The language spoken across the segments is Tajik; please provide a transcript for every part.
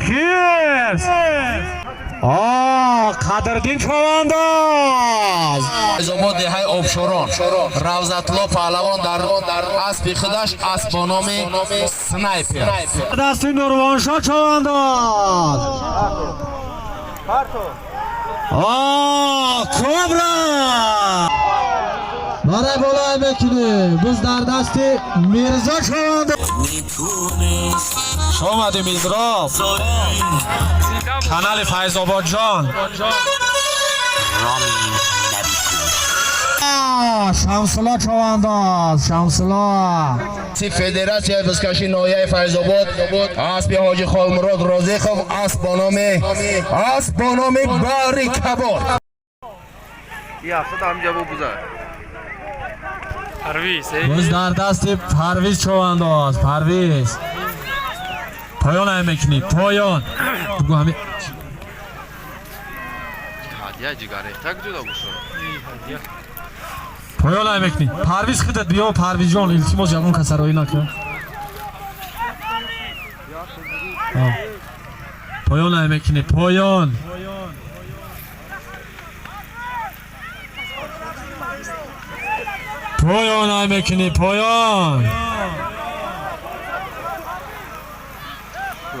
Хирс! Қадрдин чавандоз! Файзобод, деҳаи Обшорон, Равзатло паҳлавон дар аспи худаш, асп бо номи Снайпер. Дасти Нурвоншо чавандоз! Кобра! Барай болай мекунӣ. Биз дар дасти Мирзо чавандоз. Шомади, Мизроб. Канали Файзободҷон. Шамсулло чавандоз, Шамсулло. Федератсияи бузкашии ноҳияи Файзобод, аспи Ҳоҷи Холмурод Розиқов, асп бо номи Баҳри Кабор. 700 ҳамҷа бо буза. Парвиз. Боз дар дасти Парвиз чавандоз, Парвиз. Поён ай мекунӣ, поён. Бугу ҳами Ҳадия ҷигаррехта куҷода бошад? Поён ай мекунӣ. Парвиз, худат биё, Парвизҷон, илтимос, ягон касароӣ накун. Поён ай мекунӣ, поён. Поён ай мекунӣ, поён.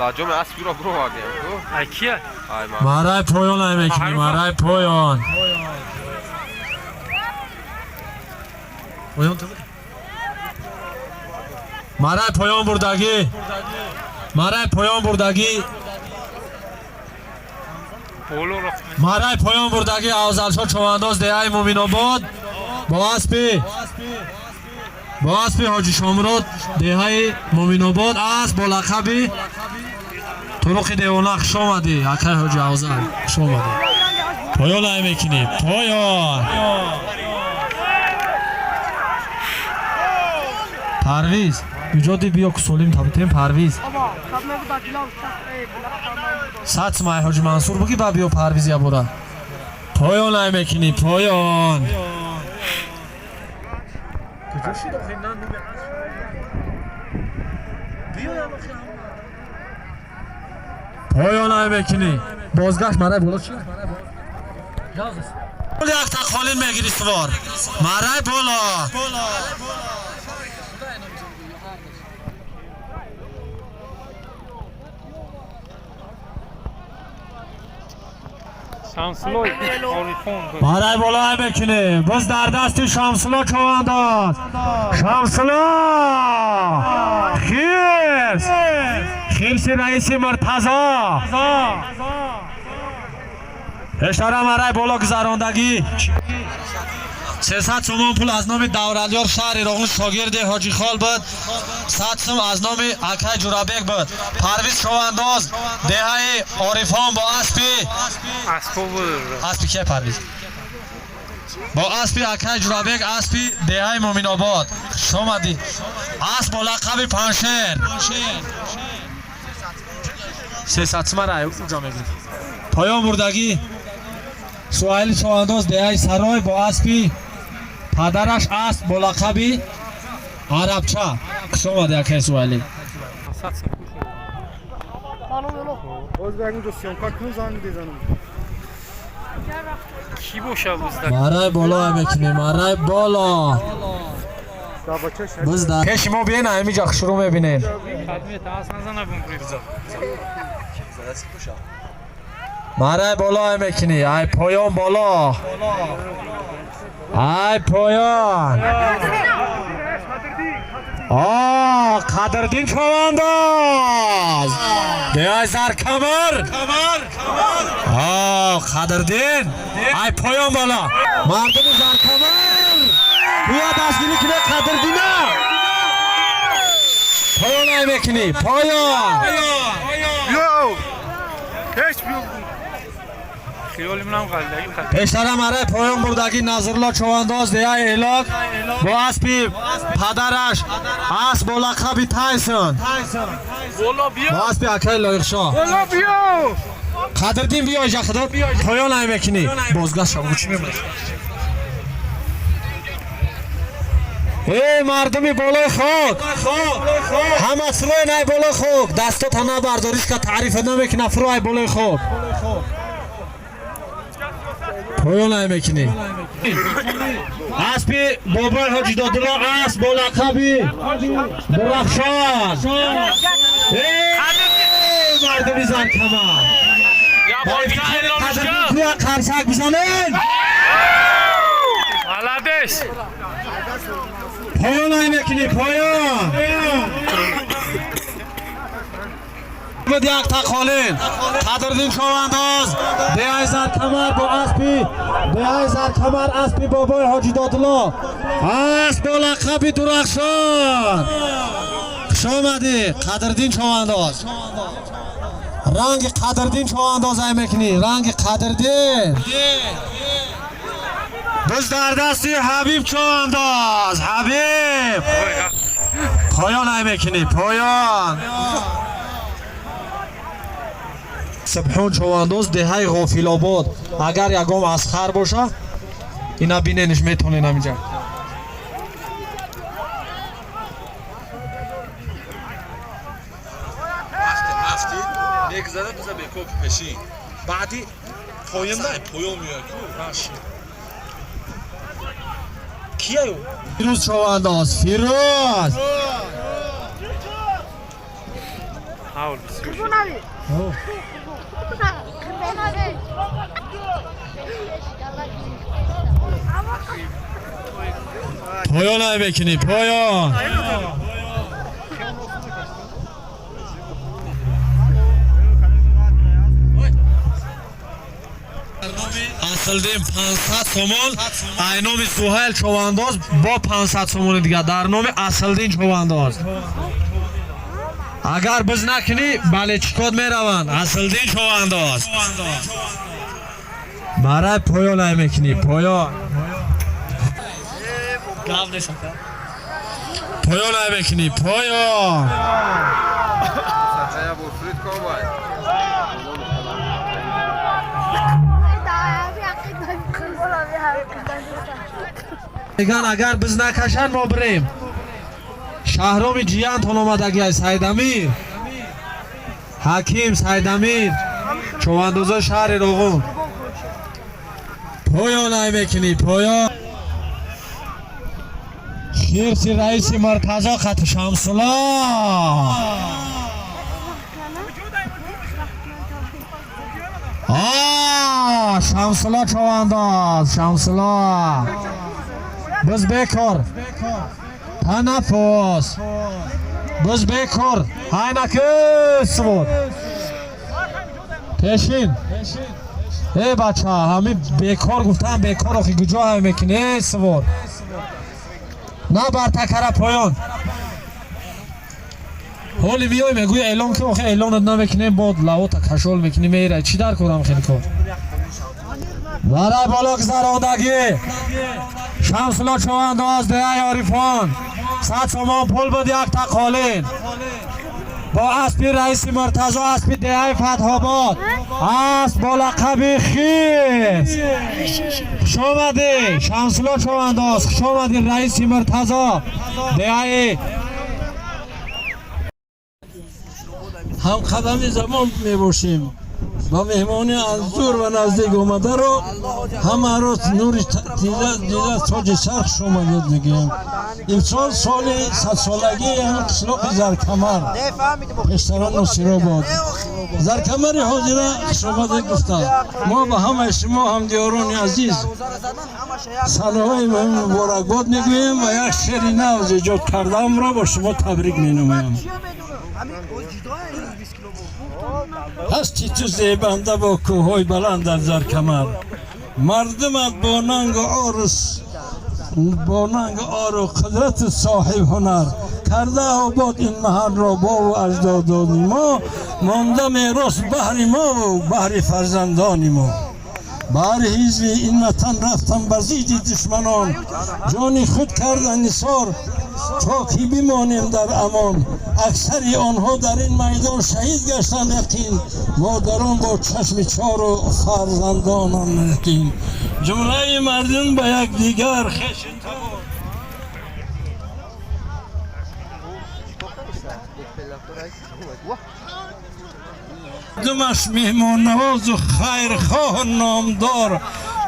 Лаҷоми аспиро бировардем ку. Ай кия? Ай ма. Марай поён ай мекунӣ, марай поён. Поён ту. Марай поён бурдагӣ. Марай поён бурдагӣ. Боло ро. Марай поён бурдагӣ Афзалшо Човандоз, деҳаи Муминобод, бо аспи Ҳоҷи Шомурод, деҳаи Муминобод, асп бо лақаби Туруқи Девона. Хуш омадӣ, акай ҳоҷи Афзал, хуш омадӣ. Поён ай мекунӣ, поён. Парвиз, иҷоди биё, солим табутем, Парвиз. 100 сум ай ҳоҷи Мансур буги, ба биё, Парвиз, ябора. Поён ай мекунӣ, поён. Куҷо шуд охи? На, нуми биёям охи. Поён ай мекунӣ, бозгашт, марай боло чи якта холин мегири, сувор, марай боло. Шамсуллои Орифон. Марай боло ай мекунӣ. Боз дар дасти Шамсулло чавандоз, Шамсулло. Хирс, хирси раиси Муртазо. Пештара марай боло гузарондагӣ 300 сомон пул аз номи Давралёр, шаҳри Роғун, шогирди Ҳоҷихол буд. 100 сум аз номи акай Ҷурабек буд. Парвиз Шовандоз, деҳаи Орифон, бо аспи Аспо буд. Аспи ке, Парвиз? Бо аспи акай Ҷурабек, аспи деҳаи Муминобод. Хуш омадӣ. Асп бо лақаби Паншер. 300 сумара уҷо мегирифт. Поён бурдагӣ Суҳайли Шовандоз, деҳаи Сарой, бо аспи падараш, асп бо лақаби Арабча. Хуш омадӣ, акай Суҳайлӣ. 100 сум пул шуд. Боз ба ягон ҷо съёмка кун, занг мезанам. Кӣ боша бузда? Марай боло мекунем, марай боло. Дабача. Биз дар пеши мо биен, ҳамиҷа шурӯъ мебинем. Қадмет ас назана бум. Марай боло мекунӣ, ай поён боло, ай поён. О, Қадрдин Чавандоз, деҳаи Заркамар. О, Қадрдин, ай поён боло. Мардуми Заркамар, бия дастгирӣ кунед Қадрдина. Поён ай мекунӣ, поён. Биё, ҳеч биё. Хиёли манам ғалдаги. Пештара марай поён бурдагӣ Назрулло Човандоз, деҳаи Элок, бо аспи падараш, асп бо лақаби Тайсон. Боло биё. Бо аспи акаи Лоиқшоҳ. Боло биё. Қадрдин, биё иҷа, худо, поён ай мекунӣ. Бозгашт шав, чӣ мемонад? Эй, мардуми болои хок, ҳама фуроен ай болои хок. Дастота набардоришка таърифа намекуна. Фуро ай болои хок, поён ай мекунӣ. Аспи бобои Ҳоҷи Додулло, асп бо лақаби Дурахшон. Эй, мардуми Заркамар, қарсак бизанед. Молодец. Поён ай мекунӣ, поён. Буд як тақолин. Қадрдин Шовандоз, деҳаи Заркамар, бо аспи деҳаи Заркамар, аспи бобои Ҳоҷи Додулло, асп бо лақаби Дурахшон. Хуш омадӣ, Қадрдин Шовандоз. Ранги Қадрдин Шовандоз ай мекунӣ, ранги Қадрдин. Биз дар дасти Ҳабиб Човандоз. Ҳабиб, поён ай мекунӣ, поён. Субҳон Човандоз, деҳаи Ғофилобод. Агар ягон асхар боша, ина бинениш, метонен ҳаминҷа. Мегзара биза бекоп пешин. Баъди поёнда. Поён меояд ку. Кияю? Фирӯз Човандоз, Фирӯз. Ҳавл бисёр. Поён ай мекунӣ, поён. Аслдин 500 сомон, ай номи Суҳайл Човандоз, бо 500 сомони дигар дар номи Аслдин Човандоз. Агар биз накунӣ, балечикот мераванд. Аслдин Човандоз, барай поён ай мекунӣ, поён. Поён ай мекунӣ, поён. Я бо фрид кобай. Меган, агар биз накашанд, мо бирем. Шаҳроми ҷиянтон омадагиай, Сайдамир Ҳаким, Сайдамир, човандозои шаҳри Роғун. Поён ай мекунӣ, поён. Хирси раиси Муртазо қати Шамсулло. А, Шамсулло човандоз, Шамсулло, биз бекор. Танаффус. Биз бекор ҳайнаки сувод пешин. Э, бача, ҳами бекор гуфтам, бекор. Охи куҷо ҳай мекунӣ? Э, сувод на бар такара, поён. Ҳоли миёй, мегӯи эълон ки, охи эълонат намекунем, бод лавота кашол мекунӣ, мейра. Чӣ дар корам хеле кор? Барай боло гузарондагӣ Шамсулло Човандоз, деҳаи Орифон, 100 сомон пул буд, як тақолин, бо аспи раиси Муртазо, аспи деҳаи Фатҳобод, асп бо лақаби Хирс. Хуш омадӣ, Шамсулло Човандоз, хуш омадӣ, раиси Муртазо, деҳаи Ҳамқадами замон мебошем ва меҳмони аз дур ва наздик омадаро ҳамаро нури дида дида тоҷи сар хуш омадед мегӯям. Имсол соли садсолагии ҳамин қишлоқи Заркамар, пештарон Носиробод, Заркамари ҳозира хушомадед гуфта, мо ба ҳамаи шумо, ҳамдиёрони азиз, санаҳои муҳим муборакбод мегӯем ва як шеъри нав эҷод кардаамро бо шумо табрик менамоям. Ҳасти ту зебанда бо кӯҳҳои баланд дар Заркамар, мардумат бо нангу орус, бо нангу ору қудрату соҳиб ҳунар, карда обод ин маҳалро бову аҷдодони мо, монда мерос баҳри мову баҳри фарзандони мо. Баҳри ҳизби ин ватан рафтан бар зидди душманон, ҷони худ кардан нисор, то ки бимонем дар амон. Аксари онҳо дар ин майдон шаҳид гаштанд яқин, модарон бо чашми чору фарзандонон ятим, ҷумлаи мардум ба якдигар хешу табор. Мардумаш меҳмоннавозу хайрхоҳу номдор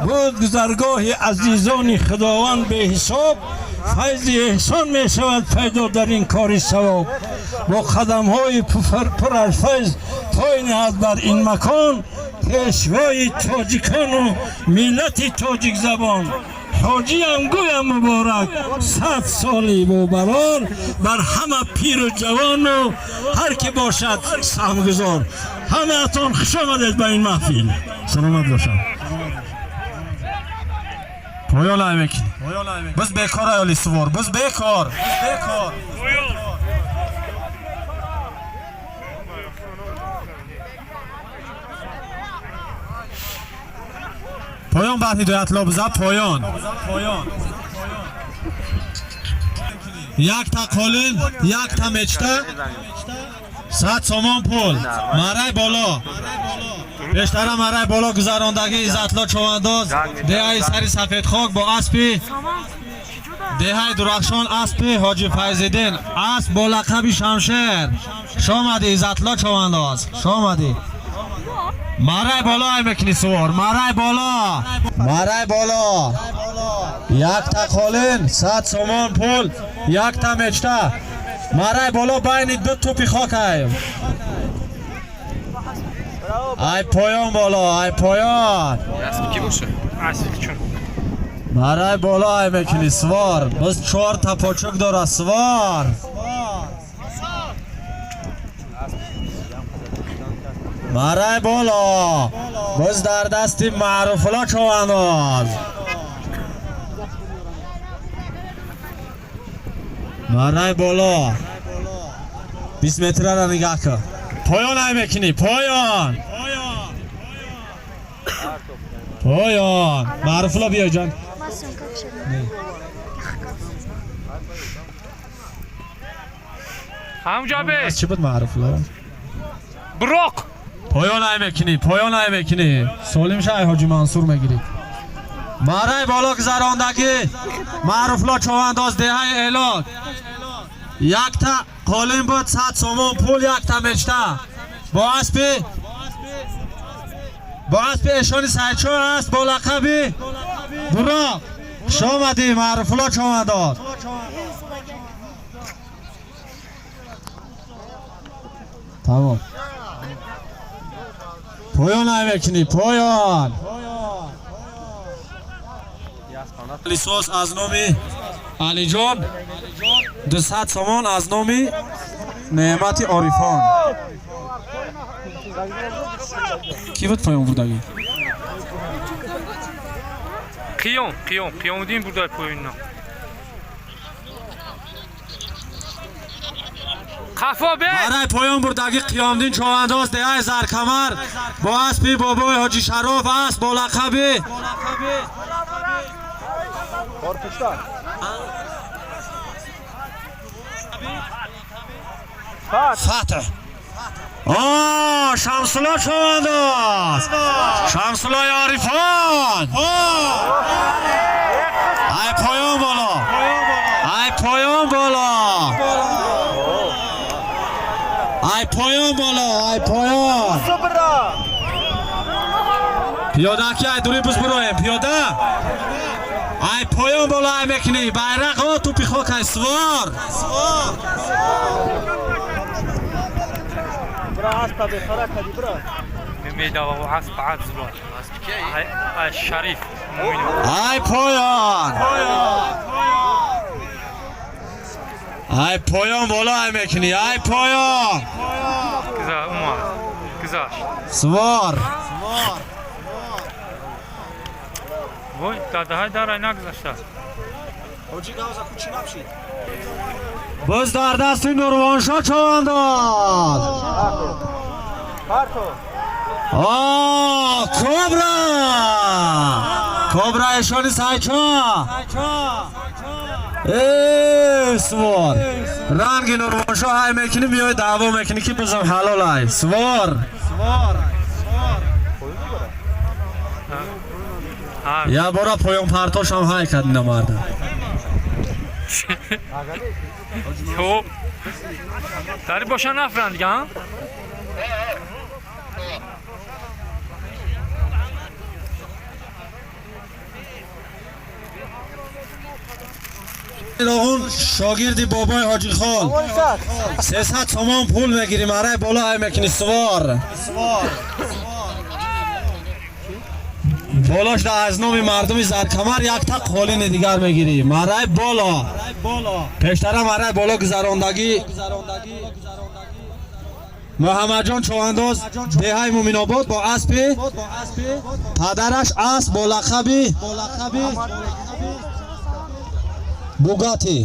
буд. Гузаргоҳи азизони Худованд беҳисоб, файзи эҳсон мешавад пайдо дар ин кори савоб. Бо қадамҳои пур аз файз пой ниҳад бар ин макон пешвои тоҷикону миллати тоҷикзабон. Ҳоҷиям гӯям муборак, 100 соли бобарор бар ҳама пиру ҷавону ҳар ки бошад саҳмгузор. Ҳамаатон хуш омадед ба ин маҳфил. Саломат бошад. Поён ай мекунӣ. Биз бекор аёли сувор, биз бекор. Поён баъд Ҳидоятло биза поён. Якта қолин, якта мечта, 100 сомон пул. Марай боло. Пештара марай боло гузарондагӣ Иззатло Човандоз деҳаи сари сафедхок бо аспи деҳаи Дурахшон аспи Ҳоҷи Файзиддин асп бо лақаби Шамшер. Шомадӣ Иззатло Човандоз, шомадӣ. Марай боло ай мекунӣ сувор, марай боло, марай боло. Якта қолин, 100 сомон пул, якта мечта. Марай боло байни ду тӯпи хок ай. Ай поён боло, ай поён. Марай боло ай мекунӣ сувор. Биз 4 та почук дора сувор. Марай боло. Биз дар дасти Маъруфулло Човандоз. Марай боло. 20 метрара нигаҳ кун. Поён ай мекунӣ, поён. Поён. Маъруфулло биё ҷон. Ҳамҷа бе. Чӣ буд Маъруфулло? Броқ. Поён ай мекунӣ, поён ай мекунӣ. Солим шай Ҳоҷи Мансур мегирӣ. Марай боло гузарондагӣ Маъруфулло Човандоз деҳаи Элок. Якта қолин буд, 100 сомон пул, якта мечта. Бо аспи эшони Сайчо аст бо лақаби Буроқ. Хуш омадӣ Маъруфулло Човандоз. Тамом. Поён ай мекунӣ, поён. Лисос аз номи Алиҷон, 200 сомон аз номи Неъмати Орифон. Кӣ буд поён бурдагӣ? Қиём, Қиём, Қиёмуддин бурдай поённа. Қафо бе! Барай поён бурдагӣ Қиёмдин Човандоз деҳаи Заркамар бо аспи бобои Ҳоҷи Шароф аст бо лақаби Фатҳ. Шамсулло Човандоз, Шамсуллои Орифон. Ай поён боло, ай поён боло, ай поён боло, ай поён. Пиёда ки ай дури буз буроем, пиёда. Ай поён боло ай мекунӣ, байрақ о тӯпи хок ай сувор. Ай поён, ай поён боло ай мекунӣ, ай поён. Сувор. Вой, дадаҳай дар ай нагузашта. Боз дар дасти Нурвоншо Човандоз. Кобра! Кобра эшони Сайчо. Эй, сувор. Ранги Нурвоншо ҳай мекунӣ, миёй даъво мекунӣ ки бизам ҳалол ай. Сувор. Я бора поён партошам ҳай кард ина марда. Дари боша нафранд дига, ҳа? Роғун шогирди бобои Ҳоҷихол 300 сомон пул мегирӣ, марай боло ай мекунӣ сувор. Болош да аз номи мардуми Заркамар якта қолини дигар мегирӣ. Марай боло. Пештара марай боло гузарондагӣ Муҳаммадҷон Човандоз деҳаи Муминобод бо аспи падараш асп бо лақаби Бугати.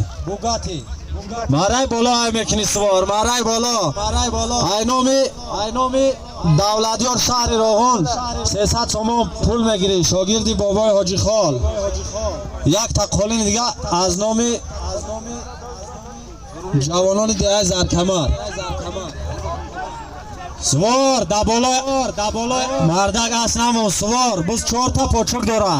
Марай боло ай мекунӣ сувор, марай боло. Ай номи Давлатёр шаҳри Роғун 300 сомон пул мегирӣ, шогирди бобои Ҳоҷихол. Якта қолини дига аз номи ҷавонони деҳаи Заркамар. Сувор да боло мардак ас намон сувор, буз чорта почук дора.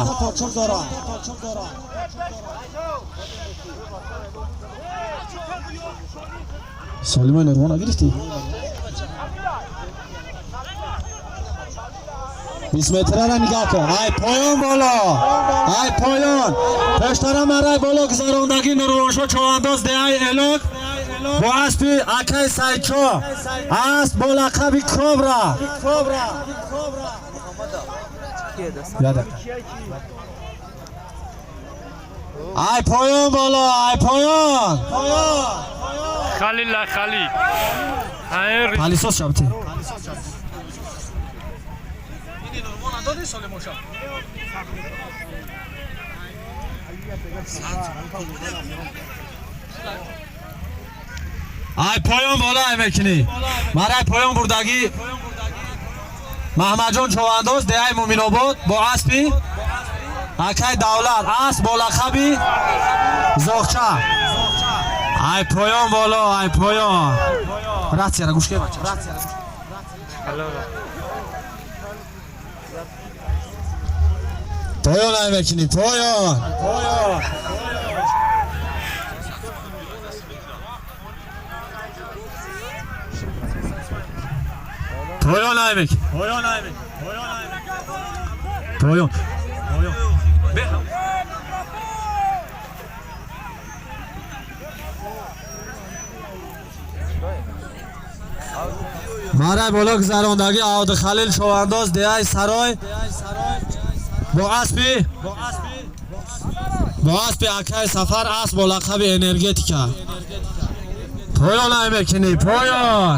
Солимои Нурвона гирифтӣ? 20 метрара нигаҳ кун. Ай поён боло, ай поён. Пештара марай боло гузарондагӣ Нурвоншо Човандоз деҳаи Элок бо аспи акаи Сайчо, асп бо лақаби Кобра. Ай поён боло, ай поён. Халила Халид. Палисос шабти. Ай поён боло ай мекунӣ. Марай поён бурдагӣ Маҳмадҷон Човандоз деҳаи Муминобод бо аспи акаи Давлат, асп бо лақаби Зоғча. Ай поён боло, ай поён. Ратсияра гӯш кун бача. Поён ай мекунӣ, поён. Поён ай мекунӣ. Поён. Марай боло гузарондагӣ Абдухалил Човандоз деҳаи Сарой бо аспи акаи Сафар, асп бо лақаби Энергетика. Поён ай мекунӣ, поён.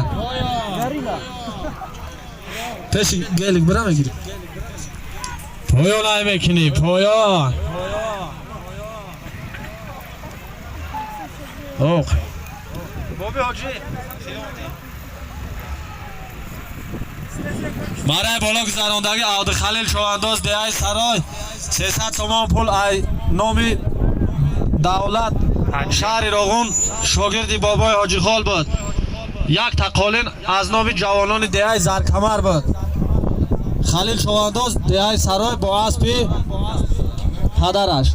Пеши гелик бира мегирӣ. Поён ай мекунӣ, поён. Оқ. Боби ҳоҷӣ. Марай боло гузарондагӣ Абдухалил Човандоз деҳаи Сарой 300 сомон пул ай номи Давлат шаҳри Роғун шогирди бобои Ҳоҷихол буд. Якта қолин аз номи ҷавонони деҳаи Заркамар буд. Халил Човандоз деҳаи Сарой бо аспи падараш,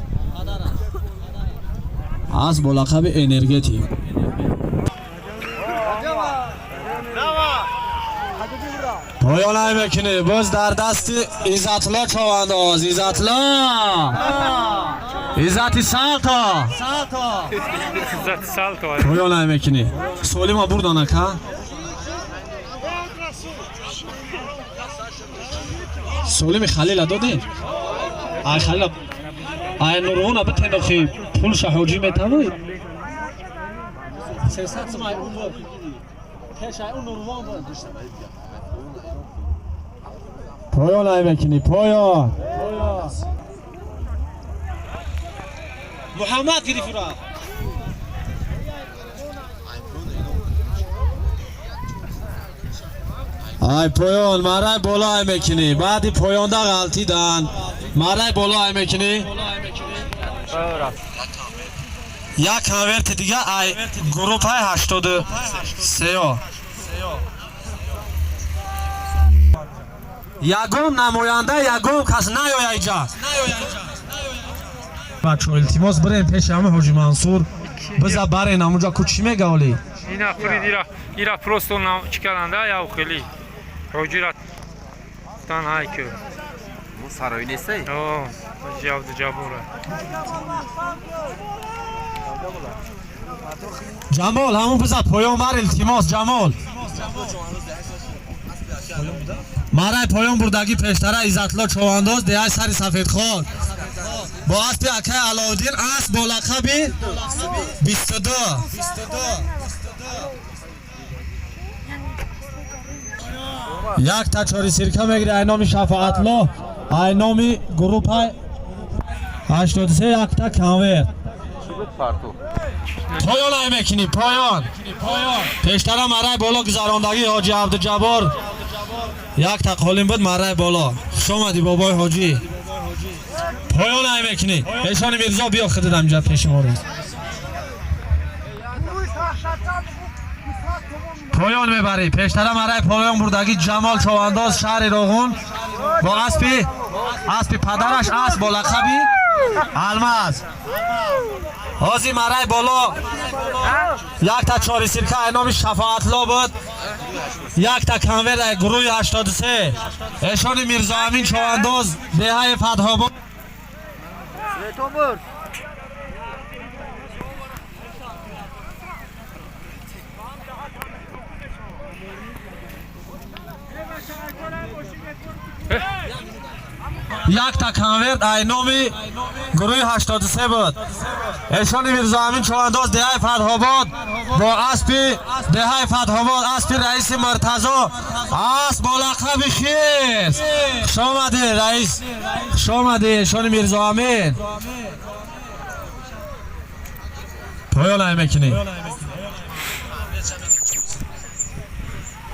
асп бо лақаби Энергетик. Поён ай мекунӣ, боз дар дасти Иззатулло Човандоз. Иззатулло, Иззати Салто. Иззати Салто. Поён ай мекунӣ. Солима бурдан ака. Солими Халила додем. Ай Халила, ай Нурвона битен охи пулша ҳоҷӣ метавоӣ. 300 сом ай он буд. Пеш ай он Нурвон буд. Поён ай мекунӣ, поён. Муҳаммад гирифт ура. Ай поён, марай боло ай мекунӣ. Баъди поёнда ғалтидан. Марай боло ай мекунӣ. Як конверти дига ай группаи 83. Ягон намоянда, ягон кас наёя иҷа. Бачо, илтимос бирем пеши ҳама Ҳоҷи Мансур. Биза барен ҳамунҷа ку чӣ мега оли? Ина фрид ира ира просто на чӣ карданда яв хеле ҳоҷира гуфтан ҳай ки Мо сарои нестай? О, ҳоҷи Абдуҷаббора. Ҷамол, ҳамун биза поён бар, илтимос, Ҷамол. Марай поён бурдагӣ пештара Иззатло Човандоз, деҳаи Сари Сафедхон, бо аспи акай Аловуддин, асп бо лақаби 22. Як та чори сирка мегири ай номи Шафоатло, ай номи группа 83, якта конверт. Поён ай мекунӣ, поён. Пештара марай боло гузарондагӣ ҳоҷи Абдуҷаббор, якта қолин буд марай боло. Хуш омадӣ, бобои ҳоҷӣ. Поён ай мекунӣ. Эшони Мирзо, биё худат инҷа пеши мо рӯз. Поён мебарӣ. Пештара марай поён бурдагӣ Ҷамол Човандоз, шаҳри Роғун, бо аспи падараш, асп бо лақаби Алмаз. Ҳозир марай боло якта чори сирка ай номи Шафоатло буд, якта конверт ай гурӯҳи 83, эшони Мирзоамин Човандоз, деҳаи Фатҳобод. Якта конверт ай номи гурӯҳи 83 буд, эшони Мирзоамин Човандоз, деҳаи Фатҳобод, бо аспи деҳаи Фатҳобод, аспи раиси Муртазо, асп бо лақаби Хирс. Хуш омадӣ, раис, хуш омадӣ, эшони Мирзоамин. Поён ай мекунӣ.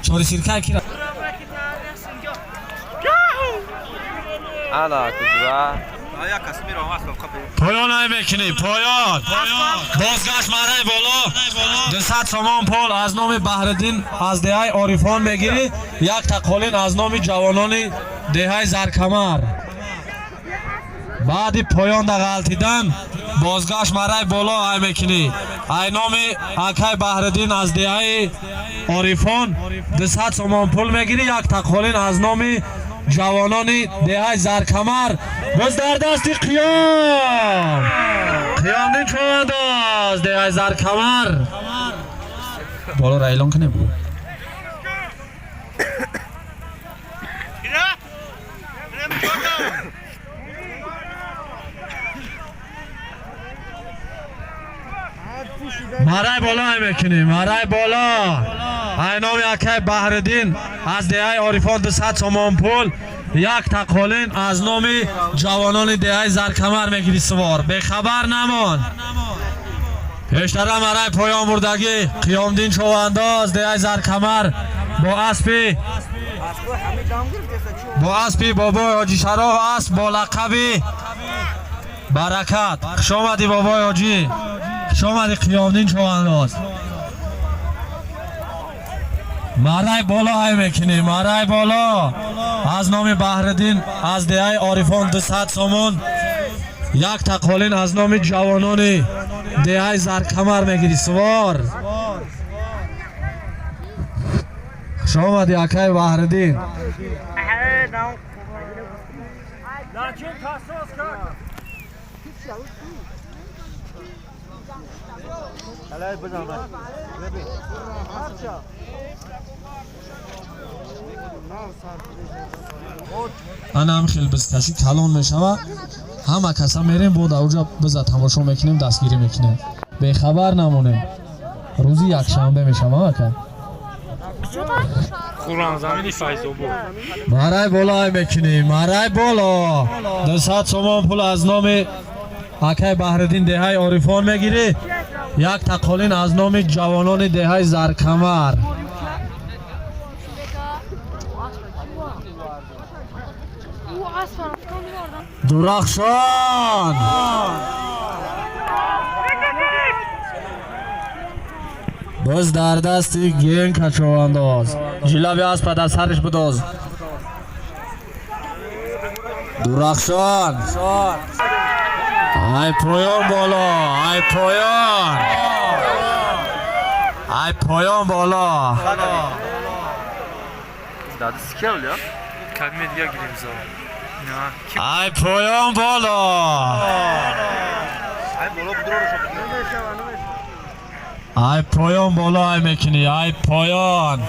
Чори сирка кира. Ана куҷа? Поён ай мекунӣ, поён. Бозгашт марай боло 200 сомон пул аз номи Баҳриддин аз деҳаи Орифон мегирӣ, якта қолин аз номи ҷавонони деҳаи Заркамар. Баъди поён да ғалтидан бозгашт марай боло ай мекунӣ. Ай номи акай Баҳриддин аз деҳаи Орифон 200 сомон пул мегирӣ, якта қолин аз номи ҷавонони деҳаи Заркамар. Боз дар дасти Қиём, Қиёмдин Човандоз, деҳаи Заркамар. Болоро эълон кунем. Марай боло ай мекунем, марай боло ай номи акай Баҳриддин аз деҳаи Орифон 200 сомон пул, якта қолин аз номи ҷавонони деҳаи Заркамар мегири. Сувор, бехабар намон. Пештара марай поён бурдагӣ Қиёмдин Човандоз, деҳаи Заркамар, бо аспи бобои ҳоҷи Шароф, асп бо лақаби Баракат. Хуш омадӣ, бобои ҳоҷӣ, хуш омадӣ, Қиёмдин Човандоз. Марай боло ай мекунӣ, марай боло аз номи Баҳриддин аз деҳаи Орифон 200 сомон, якта қолин аз номи ҷавонони деҳаи Заркамар мегирӣ. Сувор, хуш омадӣ, акай Баҳриддин. Анам хел бизкашӣ калон мешава, ҳама каса мерем, бо дар уҷа биза тамошо мекунем, дастгирӣ мекунем, бехабар намонем. Рӯзи якшанбе мешава, ака. Хуррамзамини Файзобод. Марай боло ай мекунӣ, марай боло 200 сомон пул аз номи акай Баҳриддин, деҳаи Орифон мегирӣ, якта қолин аз номи ҷавонони деҳаи Заркамар. Дурахшон, боз дар дасти Генка Човандоз, ҷилави аспа дар сариш бидоз. Дурахшон, ай поён боло, ай поён. Ай поён боло. Кадме дига гирем зо. На, ки Ай поён боло. Ай поён боло ай мекунӣ, ай поён.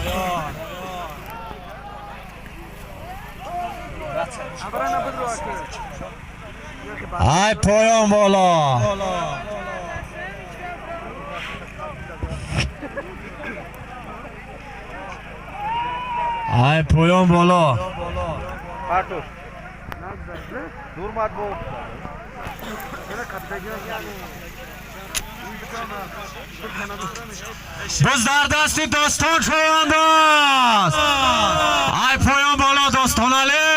Ай поён боло. Ай поён боло. Буз дар дасти достон шояндоз. Ай поён боло Достоналӣ.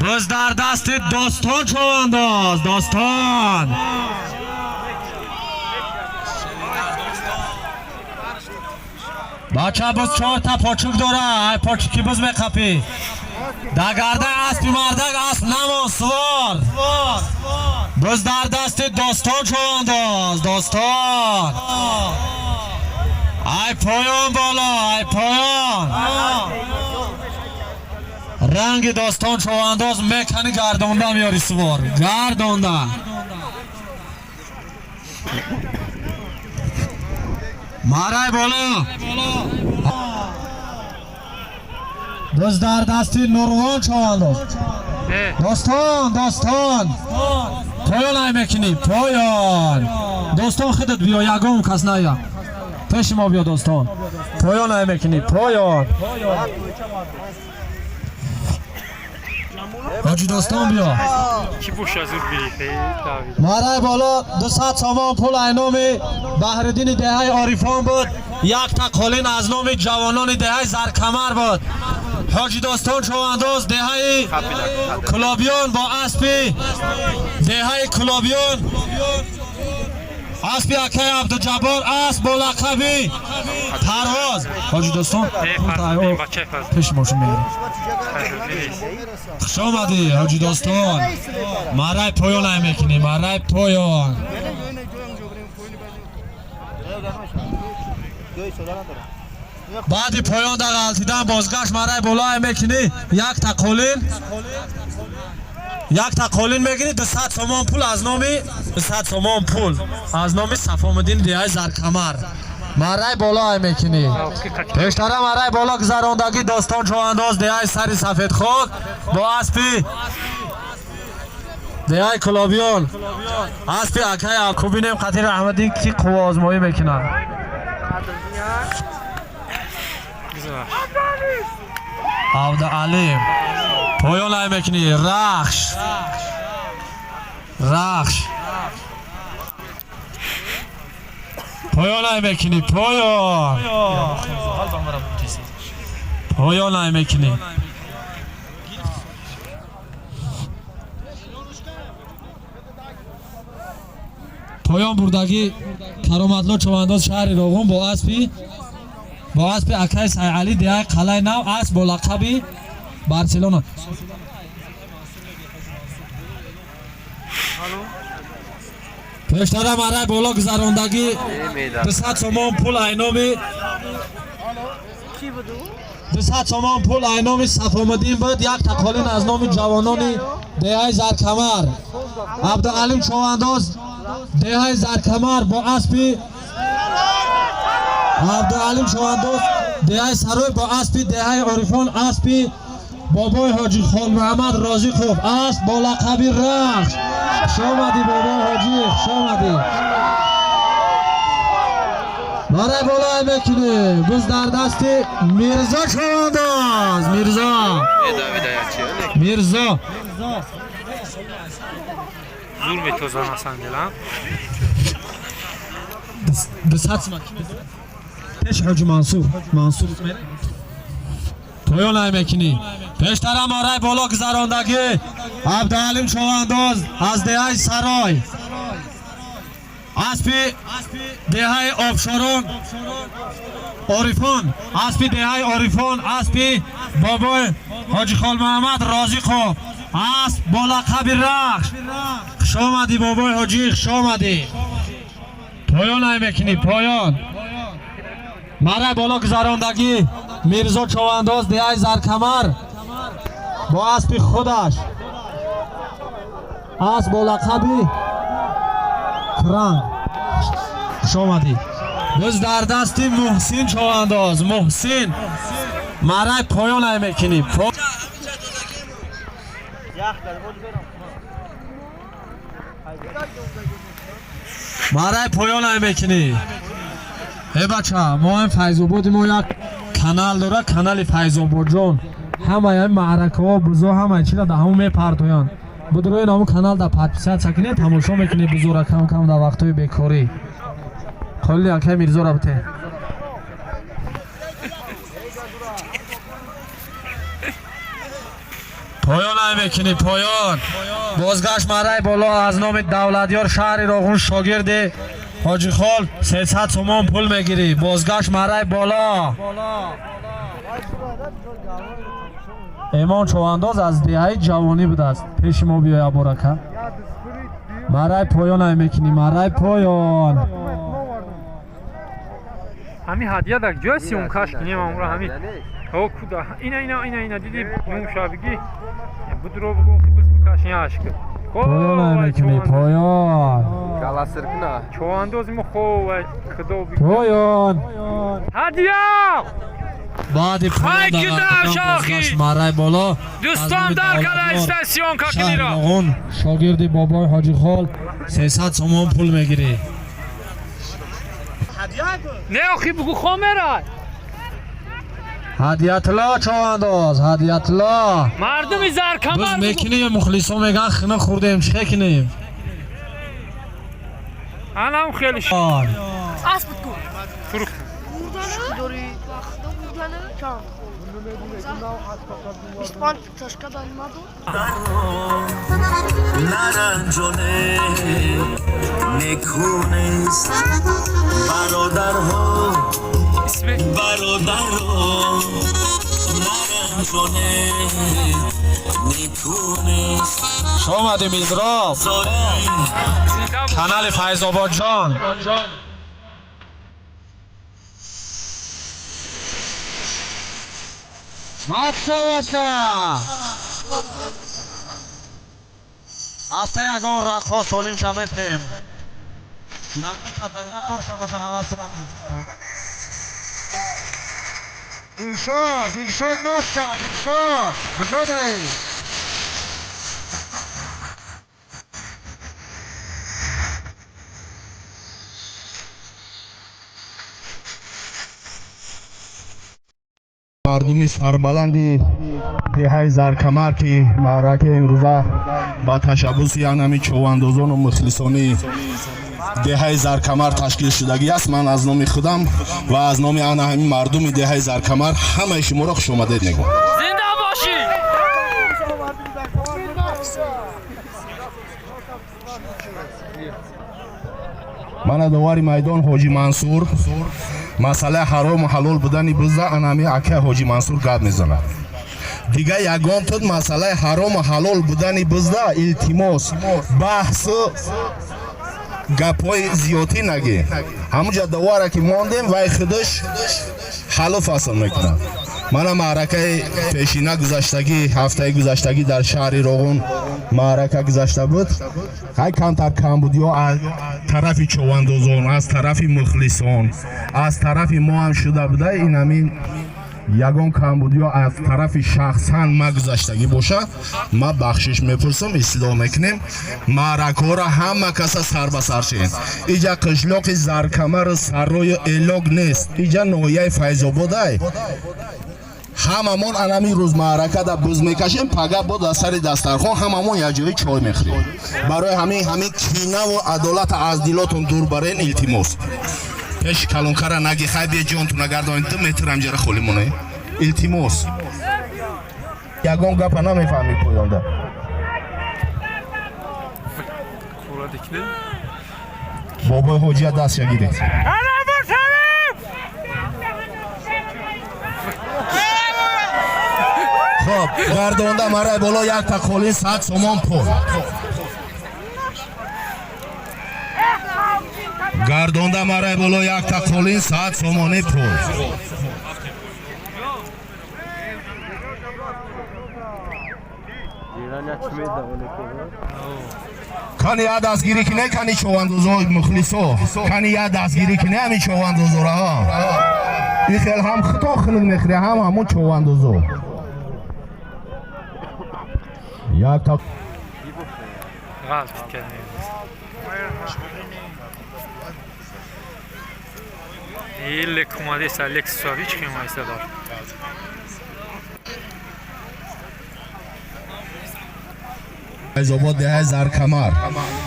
Буз дар дасти достон шояндоз, достон. Бача буз чорта почук дора, ай почуки буз меқапӣ. Дар гардан аспи мардак асп намон сувор. Буз дар дасти достон шояндоз, достон. Ай поён боло, ай поён. Ранги достон шояндоз мекани гардонда меёри сувор. Гардонда. Марай боло. Буз дар дасти Нурвон шояндоз. Не, Достон, достон. Поён ай мекунӣ, поён. Достон худат биё, ягон кас ная. Пеши мо биё достон. Поён ай мекунӣ, поён. Ҳоҷи достон биё. ки боша зур гирифт, эй Давид. Марай боло 200 сомон пул ай номи Баҳриддини деҳаи Орифон буд. Якта қолин аз номи ҷавонони деҳаи Заркамар буд. Ҳоҷи достон шоҳандоз деҳаи Кулобиён бо аспи деҳаи Кулобиён аспи акаи Абдуҷаббор асп бо лақаби Парвоз. Ҳоҷи достон Не, фарзанд, бачаи фарзанд. пеши мошин мегирем. Фарзанд нест. Хуш омадӣ ҳоҷи достон. Марай поён ай мекунӣ, марай поён. Баъди поён да ғалтидан бозгашт марай боло ай мекунӣ, якта қолин якта қолин мегирӣ, 200 сомон пул аз номи 200 сомон пул аз номи Сафомуддин деҳаи Заркамар. Марай боло ай мекунӣ. Пештара марай боло гузарондагӣ достон чоҳандоз деҳаи сари сафедхок бо аспи деҳаи Кулобиён аспи акаи Акубинем қатир Раҳмаддин ки қувваозмоӣ мекунад. Гузашт. Абдуалим поён ай мекунӣ, Рахш. Рахш. Поён ай мекунӣ, поён. Поён ай мекунӣ. Поён бурдагӣ Кароматло Човандоз шаҳри Роғун бо аспи акаи Сайалӣ деҳаи Қалаи Нав асп бо лақаби Барселона. Пештара марай боло гузарондагӣ 200 сомон пул ай номи 200 сомон пул ай номи Сафомуддин буд, якта қолин аз номи ҷавонони деҳаи Заркамар. Абдуалим Човандоз деҳаи Заркамар бо аспи Абдуалим Човандоз деҳаи Сарой бо аспи деҳаи Орифон аспи бобои ҳоҷи Холмуҳаммад Розиқов асп бо лақаби Рахш. Хуш омадӣ бобои ҳоҷӣ, хуш омадӣ. Барай боло мекунӣ. Буз дар дасти Мирзо Човандоз. Мирзо. Мирзо. Зур метозан асан дилам. 200 сомон. Пеш ҳоҷи Мансур. Мансур поён ай мекунӣ. Пештара марай боло гузарондагӣ Абдуалим Човандоз аз деҳаи Сарой аспи деҳаи Обшорон Орифон аспи деҳаи Орифон аспи бобои ҳоҷи Холмуҳаммад Розиқов асп бо лақаби Рахш. Хуш омадӣ бобои ҳоҷӣ, хуш омадӣ. Поён ай мекунӣ, поён. Мараи боло гузарондагӣ Мирзо Човандоз деҳаи Заркамар бо аспи худаш, асп бо лақаби Кранг. Хуш омадӣ. Боз дар дасти Муҳсин Човандоз. Муҳсин, мараи поён ай мекунӣ. Мараи поён ай мекунӣ. Э бача, мо ҳам Файзободи мо як канал дора, канали Файзободҷон. Ҳамаи ҳамин маъракаҳо, бузо, ҳамаи чиза дар ҳамон мепартоянд. Будроин ҳамон канал да подписаться кунед, тамошо мекунед бузора кам кам дар вақтҳои бекорӣ. Қолили акай Мирзора бите. Поён ай мекунӣ, поён. Бозгашт мараи боло аз номи Давлатёр шаҳри Роғун шогирди Ҳоҷихол 300 сомон пул мегирӣ. Бозгашт мараи боло. Эмон Човандоз аз деҳаи Ҷавонӣ будааст. Пеши мо биёй, аборака. Мараи поён ай мекунӣ, мараи поён. Ҳамин ҳадия дар ҷоя сиёмкаш кинем амра ҳамин. О куда ина ина ина ина диди нумша биги. Будро буго бус бикаш яшк. Поён ай мекунӣ, поён. Каласир куна. Човандоз мо хо худо биги. Поён. Ҳадия! Баъди Ай, поён кида, шохи! мараи боло Дӯстон дар кала истасион какинира. Роғун шогирди бобои Ҳоҷихол 300 сомон пул мегирӣ. Не охи бугу хомера. Ҳадиятулло Човандоз, Ҳадиятулло. Мардуми Боз Заркамар мекунем, мухлисо меган хина хӯрдем, чӣ кунем? Анам хеле фурӯх. Наранҷоне неку нест бародарҳо, бародаро, наранҷоне неку нест. Хуш омадем, Изроб. Канали Файзободҷон. Маша баша. Ҳафта ягон раққос солим шаметем. Дилшод, Дилшод ноша, Дилшод. Куҷодаи? Мардуми сарбаланди деҳаи Заркамар, ки маъракаи имрӯза ба ташаббуси янами човандозону мухлисони деҳаи Заркамар ташкил шудагӣ аст, ман аз номи худам ва аз номи ана ҳамин мардуми деҳаи Заркамар ҳамаи шуморо хушомадед мегӯям. Зинда бошӣ. Мана довари майдон Ҳоҷи Мансур. Масъалаи ҳарому ҳалол будани буза анами акай Ҳоҷи Мансур гап мезанад. Дига ягон тут масъалаи ҳарому ҳалол будани бузда илтимос баҳсу гапҳои зиёдӣ нагӣ. Ҳамунҷа довара ки мондем, вай худаш ҳаллу фасл мекунад. Мана маъракаи пешина гузаштагӣ, ҳафтаи гузаштагӣ дар шаҳри Роғун маърака гузашта буд. Ҳай камтар камбудиҳо аз тарафи човандозон, аз тарафи мухлисон, аз тарафи мо ҳам шуда буда. Ин ҳамин ягон камбудиҳо аз тарафи шахсан ма гузаштагӣ боша, ма бахшиш мепурсам, ислоҳ мекунем. Маъракаҳоро ҳама каса сар ба сар шен. Иҷа қишлоқи Заркамару Саррою Элок нест, иҷа ноҳияи Файзободай. Ҳамамон анами рӯз маъракада буз мекашем, пага бо дар сари дастархон ҳамамон якҷоя чой мехӯрем. Барои ҳамин ҳамин кинаву адолата аз дилотон дур барен, илтимос. Пеши калонкара наги, хай бия ҷонтуна гардонед, 2 метр ҳамҷара холӣ монед, илтимос. Ягон гапа намефаҳмӣ поёнда. Бобои ҳоҷия дастша гиред. Хоб, гардонда мараи боло якта қолин 100 сомон пул. Гардонда марай боло, якта қолин, 100 сомонӣ пул. Кани я дастгирӣ кине, кани човандозо, мухлисо, кани я дастгирӣ кине ҳамин човандозораҳо. И хел ҳам хито хунук мехӯре, ҳам ҳамун човандозо. Якта Ғалт кардем. Еле кумадеса Лексусович химайса дор. Файзобод, деҳаи Заркамар,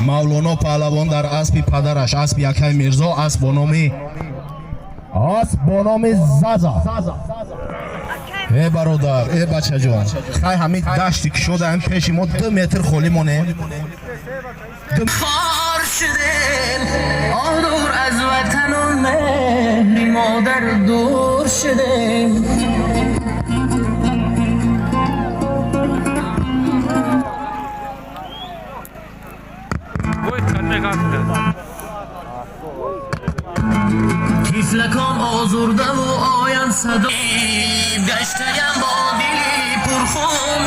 Мавлоно паҳлавон дар аспи падараш, аспи якай Мирзо, асп бо номи Заза. Э бародар, э бачаҷон, хай, ҳамин дашти кушода, ҳамин пеши мо 2 метр холӣ монем. خار شده آن دور از وطن و مهری مادر دور شده. Вой, кадме ғалт дад. тифлакон озурдаву оянд садо гаштаям бо дили пурхун,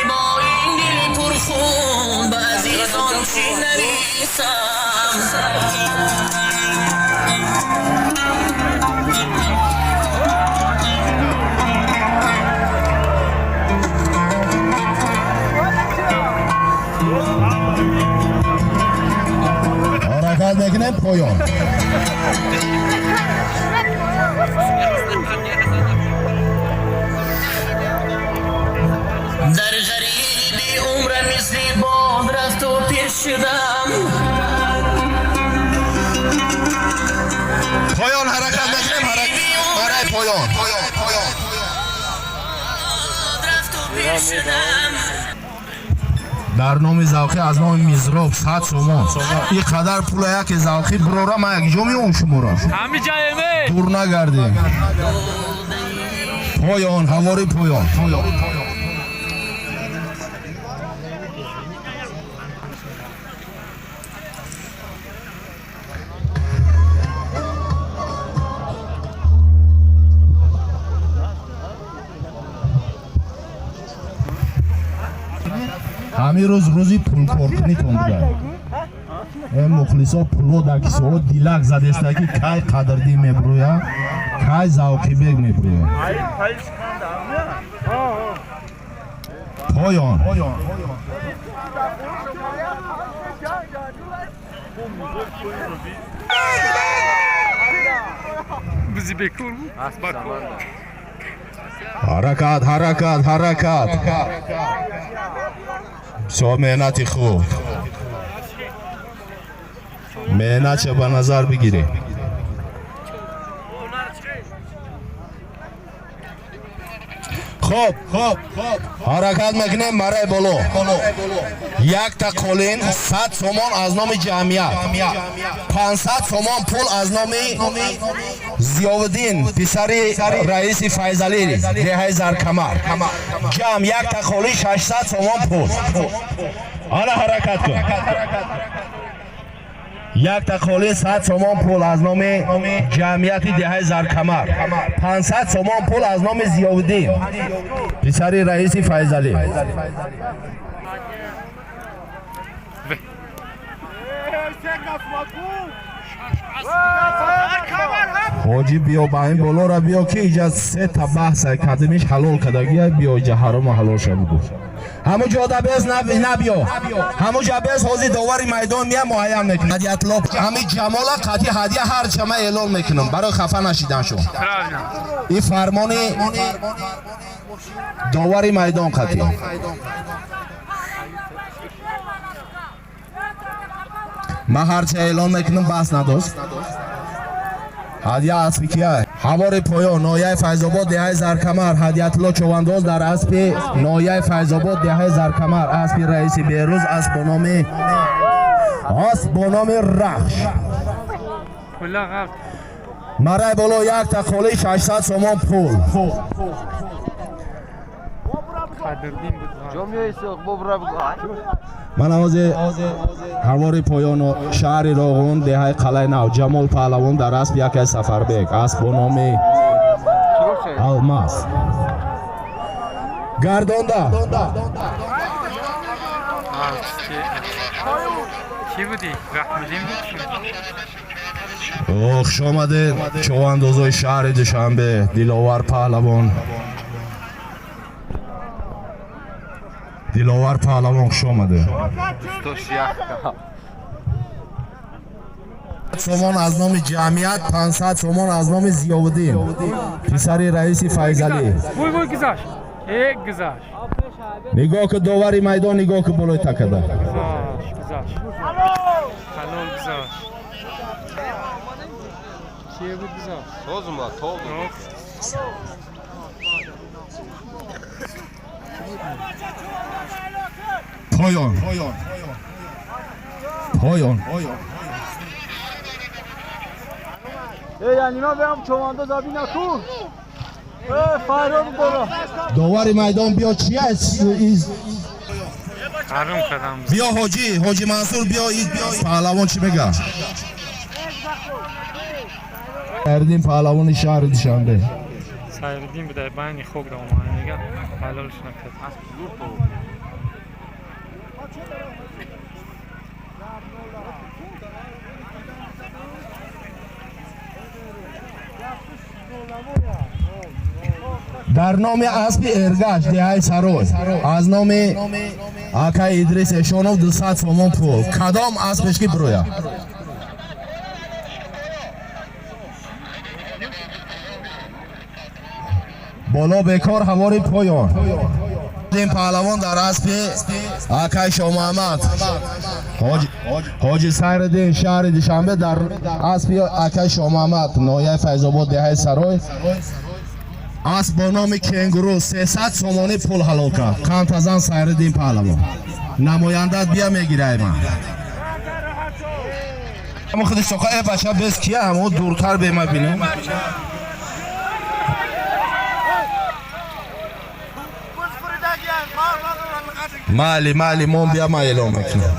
бо ин дили пурхун ба азизон чӣ нависам? Ҳаракат мекунем, поён. Дар ғариби умра мисли бод рафту пир шудам. Поён, ҳаракат мекунем, барои поён. Рафту пир шудам. Дар номи Завқӣ, аз номи Мизроб 100 сомон. Ин қадар пула яке Завқӣ бирора, ман якҷо меом шуморо. Ҳами ҷаеме. Дур нагардем. Поён, ҳавори поён. Ҳамин рӯз рӯзи пулкоркунитон буда. Э мухлисо, пуло дар кисоҳо дилак задеста, ки кай Қадрдин мебурӯя, кай Завқибек мебурӯя. Поён. Бузи бекур буд. Бакур. Ҳаракат, ҳаракат, ҳаракат! Бисёр меҳнати хуб, меҳнатша ба назар бигирем. Хоб, ҳаракат мекунем барои боло. Якта қолин, 100 сомон аз номи ҷамъият, 500 сомон пул аз номи Зиёвиддин, писари раиси Файзалӣ, деҳаи Заркамар. Ҷамъ якта қолин, 600 сомон пул. Ана, ҳаракат кун. Якта қолин, 100 сомон пул аз номи ҷамъияти деҳаи Заркамар, 500 сомон пул аз номи Зиёвиддин, писари раиси Файзалӣ. Ҳоҷӣ, биё ба ин болора, биё, ки иҷа сета баҳса кадимиш ҳалол кардагия. Биё, иҷа ҳарому ҳалолша бугӯ. Ҳамун ҷода бес набиё, ҳамун ҷа бес. Ҳозир довари майдон мия, муайян мекунад. Ҳадиятло, ҳамин ҷамола қатъи ҳадия ҳар чама эълон мекунам барои хафа нашидан шуд. Правильно. Ин фармони довари майдон қатъи. Ман ҳарча эълон мекунам, баҳс надост. Ҳадия аспи кия? Ҳавори поён. Ноҳияи Файзобод, деҳаи Заркамар, Ҳадиятулло Човандоз дар аспи ноҳияи Файзобод, деҳаи Заркамар, аспи раиси Берӯз, асп бо номи Рахш. Кулла ғалт. Марай боло, якта қоли, 600 сомон пул. Садриддин буд. Ман овози ҳавори поёну шаҳри Роғун, деҳаи Қалъаи Нав, Ҷамол Паҳлавон дар асп якай Сафарбек, асп бо номи Алмаз. Гардонда. Кӣ будӣ? Раҳмиддин буд? Хуш омадед, човандозои шаҳри Душанбе, Диловар Паҳлавон. Диловар Паҳлавон, хуш омадед. Сомон аз номи ҷамъият, 500 сомон аз номи Зиёвуддин, писари раиси Файзалӣ. Вой, вой, гузашт. Э, гузашт. Нигоҳ ки, довари майдон, нигоҳ ки, болои такада. Гузашт, гузашт. Ҳалол гузашт. Кие буд гузашт? Созума, тол. Поён. Поён. Эй, нима беам човандоз абина ку. Э, файрод бора. Довари майдон, биё, чи аст? Ҳаром кардам. Биё, ҳоҷӣ, ҳоҷи Мансур, биё, паҳлавон чӣ мега? Сайриддин паҳлавони шаҳри Душанбе. Сайриддин будай, байни хок да омад, мега ҳалолш накард. Дар номи аспи Эргаш, деҳаи Сарой, аз номи акаи Идрис Эшонов 200 сомон пул. Кадом аспеш ки бирояд? Боло бекор, ҳавори поён. Ин паҳлавон дар аспи акаи Шомуҳаммад, ҳоҷи Сайриддин, шаҳри Душанбе, дар аспи акаи Шомуҳаммад, ноҳияи Файзобод, деҳаи Сарой, асп бо номи Кенгуру 300 сомонӣ пул ҳалол кард. Қандтазан Сайриддин паҳлавон, намояндат бия, мегирай ман. Ҳамо худи соқа, э бача, без кия, ҳамо дуртар бема бинем. Майли, майли, мон бия, ман эълон мекунам.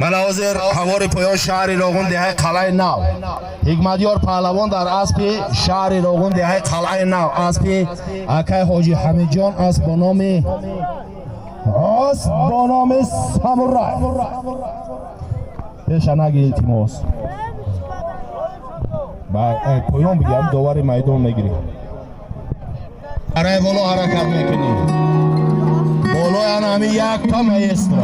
Ман ҳозир ҳавори поён, шаҳри Роғун, деҳаи Қалъаи Нав, Ҳикматёр паҳлавон дар аспи шаҳри Роғун, деҳаи Қалъаи Нав, аспи акаи ҳоҷи Ҳамидҷон, асп бо номи Самурай. Пеша наги, илтимос. Поён бигирам, довари майдон мегирӣ. Арай боло ҳаракат мекунӣ. Болои ана ҳамин якта маэстро.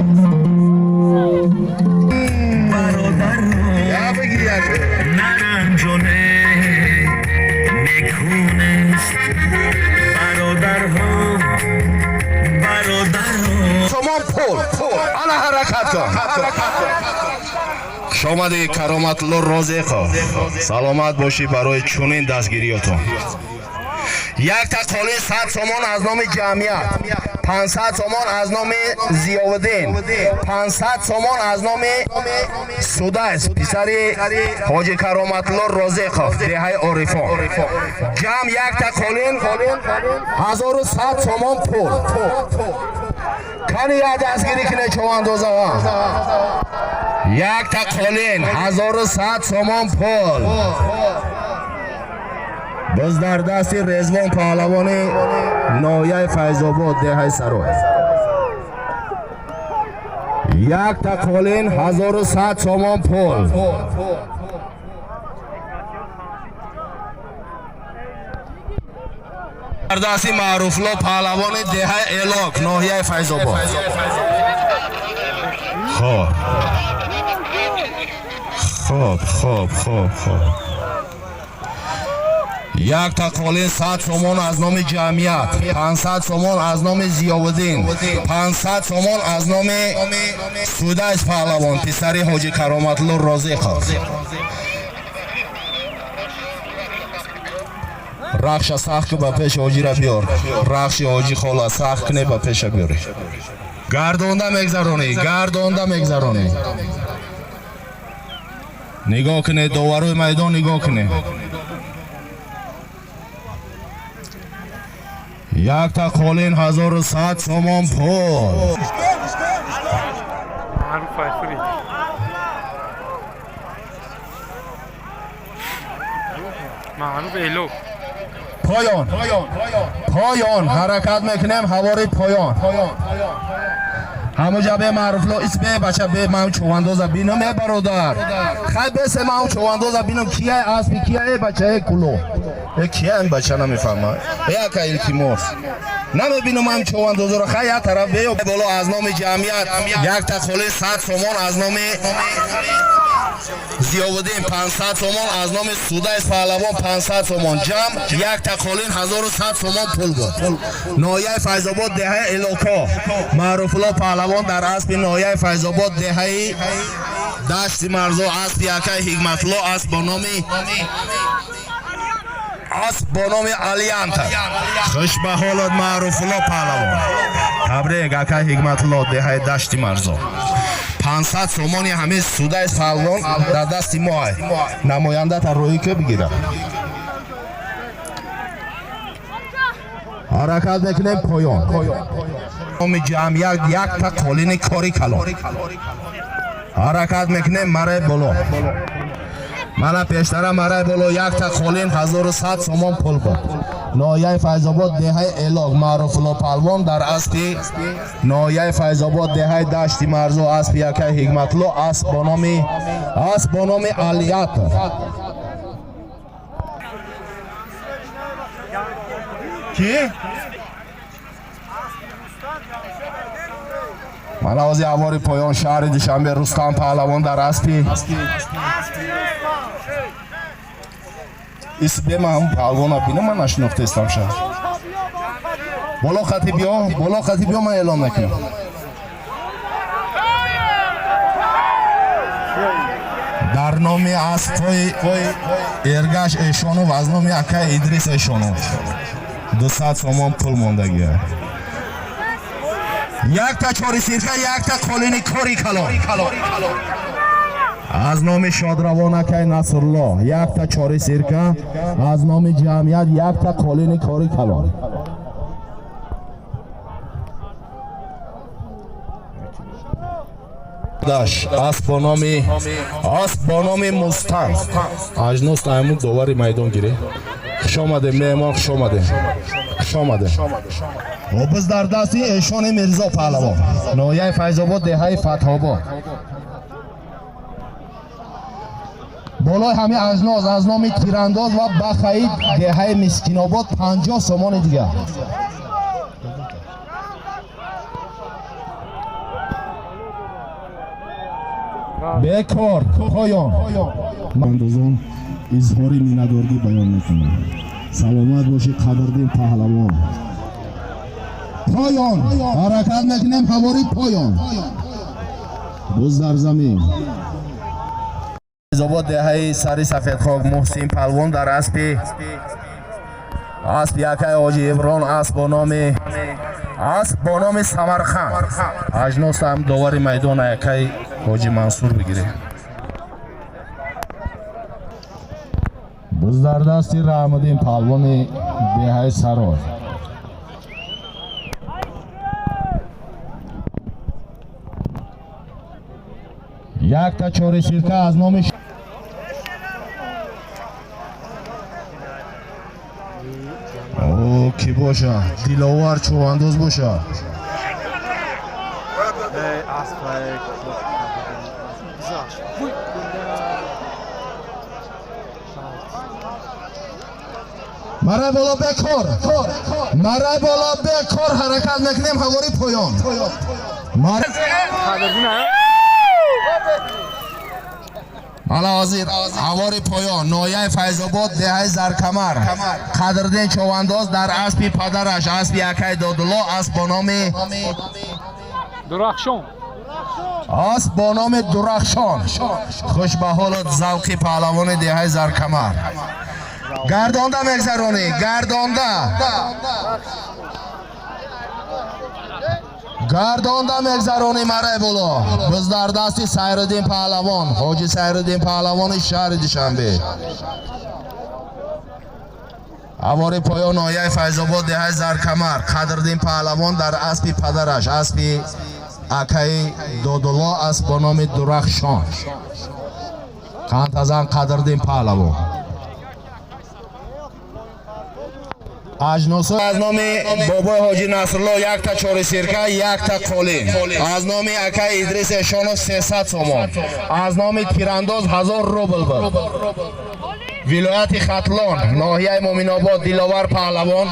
Я бигир як. Наранҷоне мекунест бародарҳо, бародарҳо. Сомон пул. Ана ҳаракат кун. Хуш омадӣ, Кароматулло Розиқов. Саломат бошӣ барои чунин дастгириётон. Якта қолин 100 сомон аз номи ҷамъият, 500 сомон аз номи Зиёвуддин, 500 сомон аз номи Судайс, писари ҳоҷи Кароматулло Розиқов, деҳаи Орифон. Ҷамъ якта қолин 1100 сомон пул. Кани як дастгирӣ кине, човандозаҳо. Якта қолин 1100 сомон пул. Боз дар дасти Резвон паҳлавони ноҳияи Файзобод, деҳаи Сарой. Якта қолин 1100 сомон пул. Дар дасти Маъруфло паҳлавони деҳаи Элок, ноҳияи Файзобод. Хоб, хоб, хоб, хоб, хоб. Якта қолин 100 сомон аз номи ҷамъият, 500 сомон аз номи Зиёвуддин, 500 сомон аз номи Судайс паҳлавон, писари ҳоҷи Кароматлло Розиқов. Рахша сахт ки, ба пеши ҳоҷира биёр. Рахши ҳоҷи хола сахт куне, ба пеша биёрӣ. Гардонда мегзаронӣ, гардонда мегзаронӣ. Нигоҳ кунед, доварои майдон, нигоҳ кунед. Якта қолин 1100 сомон пул. Маъруф айфурид. Маъруф элок. Поён. Поён. Ҳаракат мекунем ҳавори поён. Ҳамуҷа бе маъруфло ис бе бача бе ман чувандоза бинам э бародар. Хай бесе ман чувандоза бинам кия аспи кия э бача э куло. Э кия ин бача намефаҳма. Э ака илтимос. Намебинам ҳам чувандозаро хай як тараф беё боло аз номи ҷамъият якта холи 100 сомон аз номи Зиёвуддин 500 сомон аз номи Судай Паҳлавон 500 сомон ҷамъ якта қолин 1100 сомон пул буд. Ноҳияи Файзобод деҳаи Элоко Маъруфулло Паҳлавон дар аспи ноҳияи Файзобод деҳаи Дашти Марзо аспи акаи Ҳикматулло асп бо номи Алианта. Хуш ба ҳолат Маъруфулло Паҳлавон. Табрик акаи Ҳикматулло деҳаи Дашти Марзо. 500 сомони ҳамин Судаи Паҳлавон дар дасти мо ай. Намоянда та рӯӣ ки бигирад. Ҳаракат мекунем поён. Номи ҷамъият якта қолини кори калон. Ҳаракат мекунем мараи боло. Мана пештара мараи боло якта қолин 1100 сомон пул буд. Ноҳияи Файзобод деҳаи Элок Маъруфулло Паҳлавон дар аспи ноҳияи Файзобод деҳаи Дашти Марзо аспи якаи Ҳикматулло асп бо номи Алият. Ки? Мана ҳозир авори поён шаҳри Душанбе Рустам Паҳлавон дар аспи ис бе ман ҳамун паҳлавона бинам ман нашинохтаистам ша. Боло хати биё ман эълон мекунам. Дар номи аспҳои Эргаш Эшонов аз номи акаи Идрис Эшонов 200 сомон пул мондагия. Якта чори сирка якта қолини кори калон. Аз номи шодравон акаи Насрулло якта чори сирка аз номи ҷамъият якта қолини кори калон. Даш асп бо номи Мустан. Ажнос аймуд довари майдон гирӣ. Хуш омадем меҳмон, хуш омадем. Хуш омадем. Обиз дар дасти Эшони Мирзо Паҳлавон. Ноҳияи Файзобод деҳаи Фатҳобод. Болои ҳамин ажнос аз номи Тирандоз ва Бахаид деҳаи Мискинобод 50 сомони дигар. Бекор поён. Андозон изҳори миннатдорӣ баён мекунам. Саломат бошӣ Қадрдин Паҳлавон. Поён. Ҳаракат мекунем ҳавори поён. Буз дар замин. Файзобод деҳаи Сари Сафедхок Муҳсин Паҳлавон дар аспи якаи Ҳоҷи Иброн асп бо номи Самарқанд. Ажнос ҳам довари майдон якаи Ҳоҷи Мансур бигирем. Буз дар дасти Раҳмуддин Паҳлавони деҳаи Сарой. Якта чори сирка аз номи О, ки боша? Диловар чувандоз боша. Марай боло бекор. Марай боло бекор ҳаракат мекунем ҳавори поён. Мана ҳозир ҳавори поён ноҳияи Файзобод деҳаи Заркамар Қадрдин Човандоз дар аспи падараш аспи акаи Додулло асп бо номи Дурахшон. Асп бо номи Дурахшон. Хуш ба ҳолат завқи паҳлавони деҳаи Заркамар. Гардонда мегзаронӣ, гардонда. Гардонда мегзаронӣ марай боло. Биз дар дасти Сайриддин Паҳлавон, Ҳоҷи Сайриддин Паҳлавони шаҳри Душанбе. Ҳавори поён ноҳияи Файзобод, деҳаи Заркамар, Қадриддин паҳлавон дар аспи падараш, аспи акаи Додулло, асп бо номи Дурахшон. Қандазан Қадриддин паҳлавон. Аҷносо аз номи бобои Ҳоҷи Насрулло якта чори сирка, якта қолин. Аз номи акаи Идрис Эшонов 300 сомон. Аз номи тирандоз 1000 рубл буд. Вилояти Хатлон, ноҳияи Муминобод, Диловар паҳлавон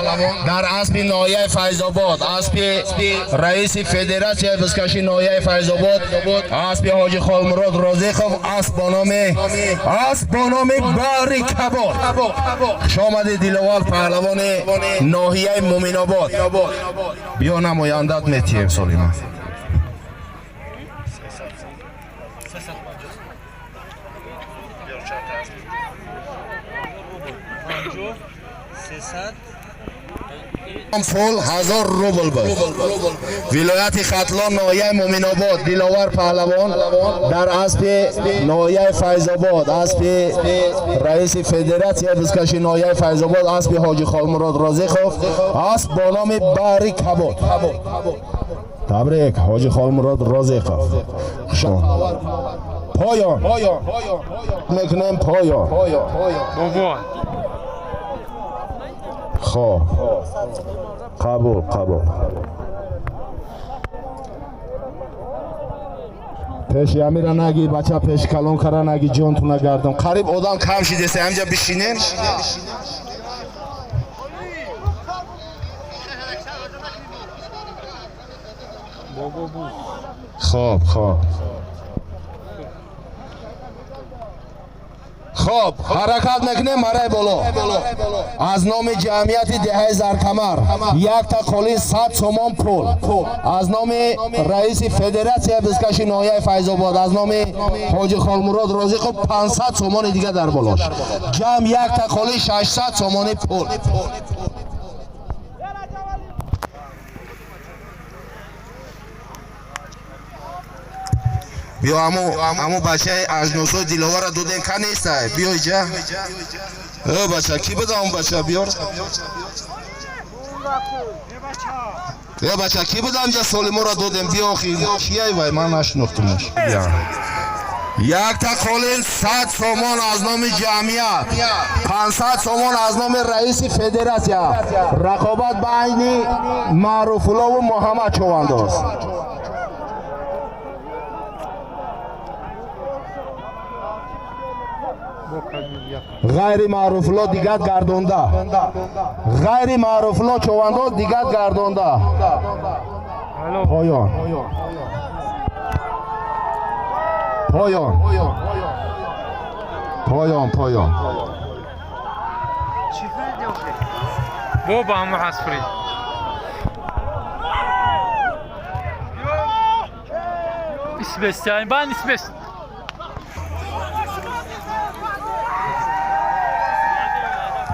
дар аспи ноҳияи Файзобод, аспи раиси федератсияи бузкашӣ ноҳияи Файзобод, аспи Ҳоҷи Холмурод Розиқов, асп бо номи Баҳри Кабод. Хуш омадед, Диловар паҳлавони ноҳияи Муминобод. Биё намояндат метиҳем солима. Пул 1000 рубл буд. Вилояти Хатлон, ноҳияи Муминобод, Диловар паҳлавон дар аспи ноҳияи Файзобод, аспи раиси федератсияи бузкашӣ ноҳияи Файзобод, аспи Ҳоҷи Холмурод Розиқов, асп бо номи Баҳри Кабод. Табрик, Ҳоҷи Холмурод Розиқов. Поён мекунем, поён. Бобо. Хоб, қабул, қабул. Пеши амира наги, бача, пеши калон кара наги, ҷонтуна гардам. Қариб одам кам шидеса, ҳамҷа бишинем. Хоб, хоб. Хоб, ҳаракат мекунем марай боло. Аз номи ҷамъияти деҳаи Заркамар якта қолин 100 сомон пул. Аз номи раиси федератсияи бузкаши ноҳияи Файзобод, аз номи Ҳоҷи Холмурод Розиқов 500 сомони дига дар болош. Ҷамъ якта қолин 600 сомони пул. Биё аму бачаи аҷносои Диловара додем, ка нестай? Биё иҷа. Э бача, ки буд аму бача? Биёр. Э бача, ки буд амҷа солиморо додем? Биё охи. Кияй вай, ман нашинохтумаш. Якта қолин 100 сомон аз номи ҷамъият, 500 сомон аз номи раиси федератсия. Рақобат байни Маъруфуллову Муҳаммад Човандоз. Ғайри Маъруфулло дигат гардонда. Ғайри Маъруфулло Човандоз дигат гардонда. Поён. Поён. Поён, поён. Боба ҳаму ҳасфри. Исбестян, бан исбест.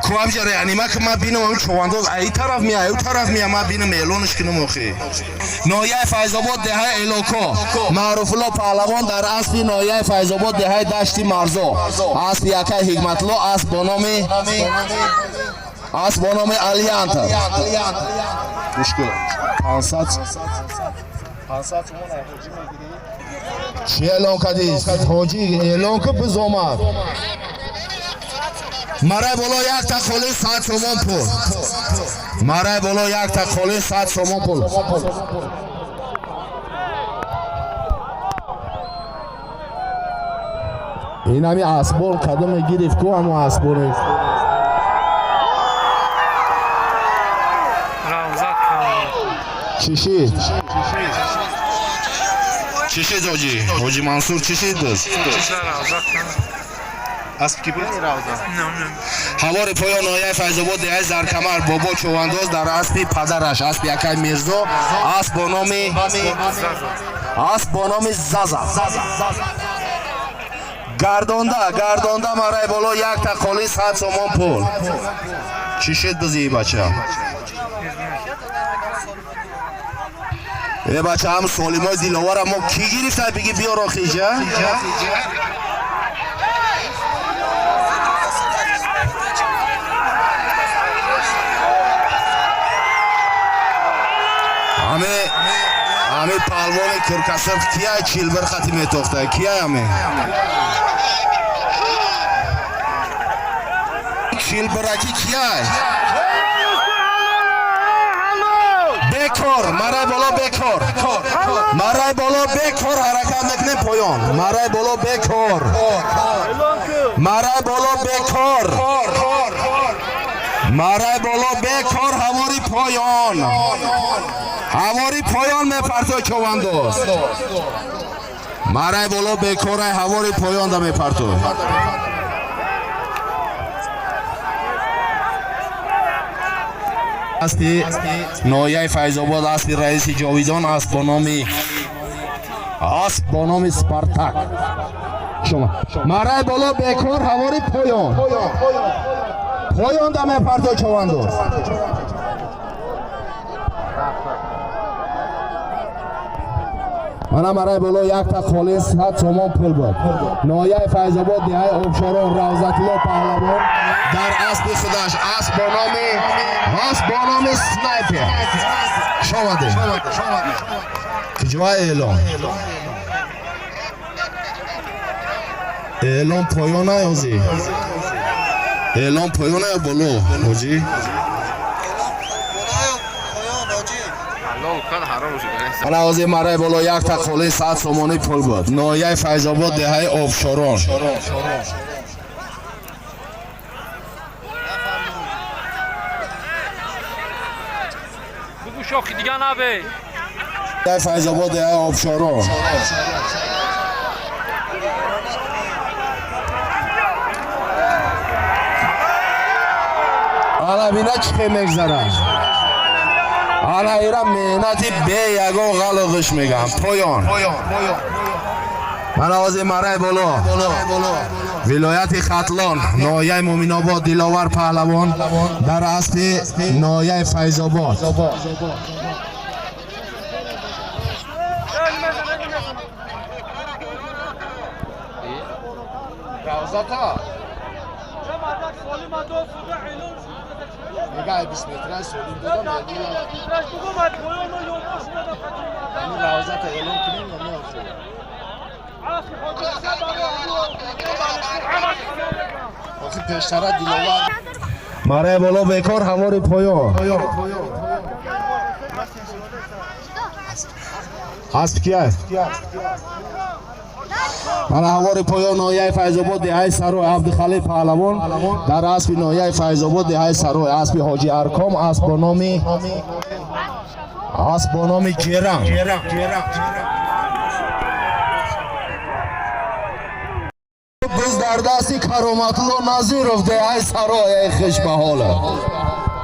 Куамҷа реанима ки ман бинам ам човандоз ай тараф меа, ай тараф меа, ман бинам эълонш кунам охи. Ноҳияи Файзобод, деҳаи Элоко, Маъруфулло паҳлавон дар аспи ноҳияи Файзобод, деҳаи Дашти Марзо, аспи акаи Ҳикматулло, асп бо номи Алианта. Гӯш кун. 500 сомон ай ҳоҷӣ мегирӣ? Чӣ эълон кардӣ? Ҳоҷӣ эълон ку, биз омад. Марай боло якта қолин 100 сомон пул. Марай боло якта қолин 100 сомон пул. Ин ҳами асбон кадоме гирифт ку, ҳамо асбоне. Чишид. Чишид ҳоҷӣ. Ҳоҷи Мансур чишид буз. Асп ки буд? Ҳавори поён ноҳияи Файзобод, деҳаи Заркамар, Бобо Човандоз дар аспи падараш, аспи акаи Мирзо, асп бо номи Заза. Гардонда, гардонда марай боло якта қолин 100 сомон пул. Чӣ шуд бузи и бача? Э бача, ҳам солимои Диловара мо кӣ гирифта? Биги биёр охиҷа. Ҳамин паҳлвони киркасирх кияй, 41 хати метохта кияй? Ҳамин чилбираки кияй? Бекор марай боло, бекор марай боло, бекор ҳаракат мекунем, поён марай боло, бекор марай боло, бекор марай боло, бекор, ҳавори поён, ҳавори поён мепартой човандоз. Марай боло бекорай, ҳавори поён да мепартой. Аспи ноҳияи Файзобод, аспи раиси Ҷовидон, асп бо номи, асп бо номи Спартак. Шумо марай боло бекор, ҳавори поён, поён да мепартой човандоз. Мана марай боло якта холис 100 сомон пул буд. Ноҳияи Файзобод, деҳаи Обшорон, Равзатулло паҳлавон дар аспи худаш, асп бо номи, асп бо номи Снайпер. Шомадем. Куҷоа эълон? Эълон поён наёзи, эълон поён ё боло, ҳоҷӣ? Мана ҳозир марай боло якта қоли 100 сомонӣ пул буд. Ноҳияи Файзобод, деҳаи Обшорон. Бугу, шохи дига набе. Деҳаи Файзобод, деҳаи Обшорон. Ана бина, чӣ хел мегзарад. Ана ира меҳнати бе ягон ғалу ғиш мегам, поён. Мана ҳозир марай боло вилояти Хатлон, ноҳияи Муъминобод, Диловар паҳлавон дар аспи ноҳияи Файзобод. Равзата мега, 20 метра солим додам. Ҳамин равзата эълон кунем ё не? Охи пештара Диловар. Марай боло бекор, ҳавори поён. Асп кияст? Мана ҳавори поён, ноҳияи Файзобод, деҳаи Сарой, Абдухалил паҳлавон дар аспи ноҳияи Файзобод, деҳаи Сарой, аспи Ҳоҷи Арком, асп бо номи, асп бо номи Ҷерам. Биз дар дасти Кароматулло Назиров, деҳаи Сарой. Эй, хиш ба ҳола,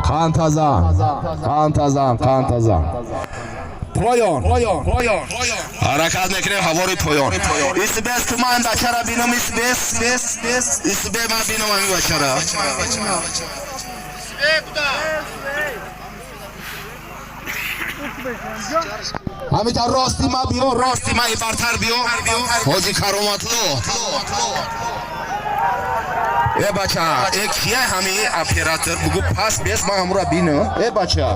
қантазан, қантазан, қантазан, поён ҳаракат мекунем, ҳавори поён. Истбес ку, ман бачара бинам, истбес, истбе, ман бинам ҳамин бачара. Ҳамита рости ма биё, рости ма и бартар биё, ҳоҷи Кароматло. Э бача, э кия ҳами оператор? Бугу пас бес, ман ҳамура бинам. Э бача,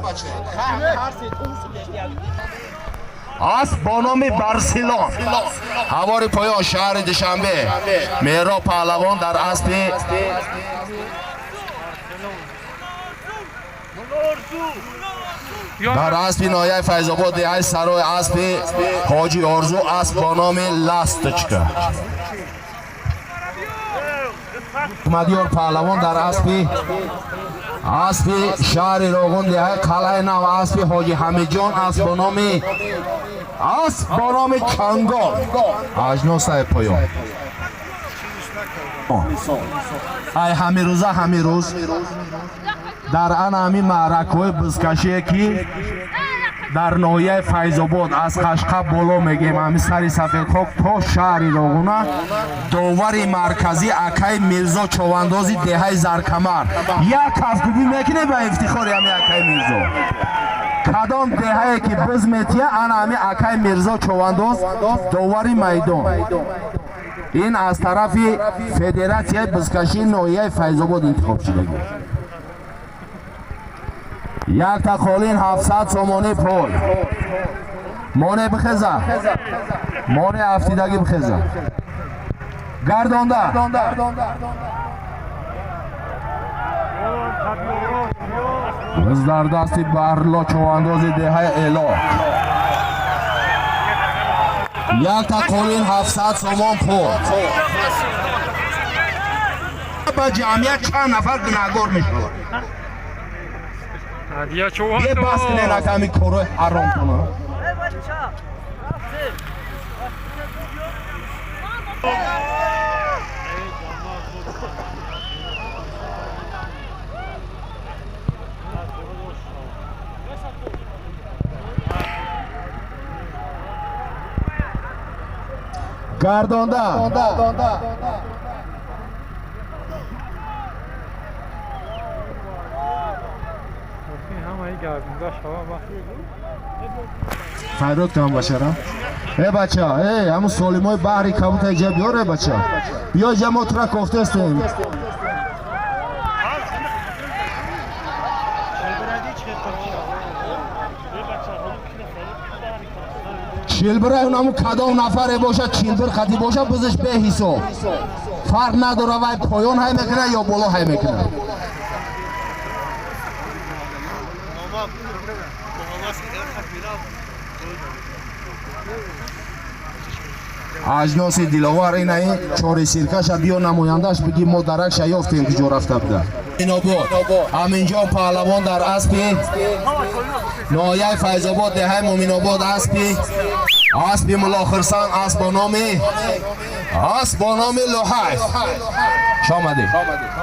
асп бо номи Барселон, ҳавори поён, шаҳри Душанбе, Меҳроб паҳлавон дар аспи дар аспи ноҳияи Файзобод, деҳаи Сарой, аспи Ҳоҷи Орзу, асп бо номи Ласточка. Мадиёр паҳлавон дар аспи шаҳри Роғун, деҳаи Қалъаи Нав, аспи Ҳоҷи Ҳамидҷон, асп бо номи, асп бо номи Чангол. Ажносаи поён. Ай ҳамирӯза, ҳамирӯз дар ана ҳамин маъракаҳои бузкашие, ки дар ноҳияи Файзобод аз Қашқа боло мегем, ҳамин сари Сафедхок то шаҳри Роғуна, довари марказӣ акаи Мирзо, човандози деҳаи Заркамар. Як кафкубӣ мекунем ба ифтихори ҳамин акаи Мирзо. Кадом деҳае ки буз метия, ана ҳамин акаи Мирзо човандоз довари майдон. Ин аз тарафи федератсияи бузкашии ноҳияи Файзобод интихоб шудагӣ. Якта қолин 700 сомонӣ пул. Моне бихеза. Моне афтидагӣ бихеза. Гардонда. Biz дар дасти Барло човандози деҳаи Эло. Якта қолин 700 сомон пул. Ба ҷамъият чанд нафар гунаҳгор мешавад. Е бас кунед ҳами корҳои ҳаромтона. Гардонда. Файрод кам башарам. Э бача, э ҳамун солимои баҳри кабута иҷа биёр, э бача. Биё иҷа мо тура кофтестем. Чилбира унаму кадом нафаре бошад, чилбир хати бошад, бизиш беҳисоб. Фарқ надора вай поён ҳай мекунад ё боло ҳай мекунад. Аҷноси Диловар инаи чори сиркаша биё намояндаш биги мо даракша ёфтем ки ҷо рафта буда. Инобод Аминҷон паҳлавон дар аспи ноҳияи Файзобод деҳаи Муминобод аспи Муллохирсан асп бо номи Луҳайф. Шомадӣ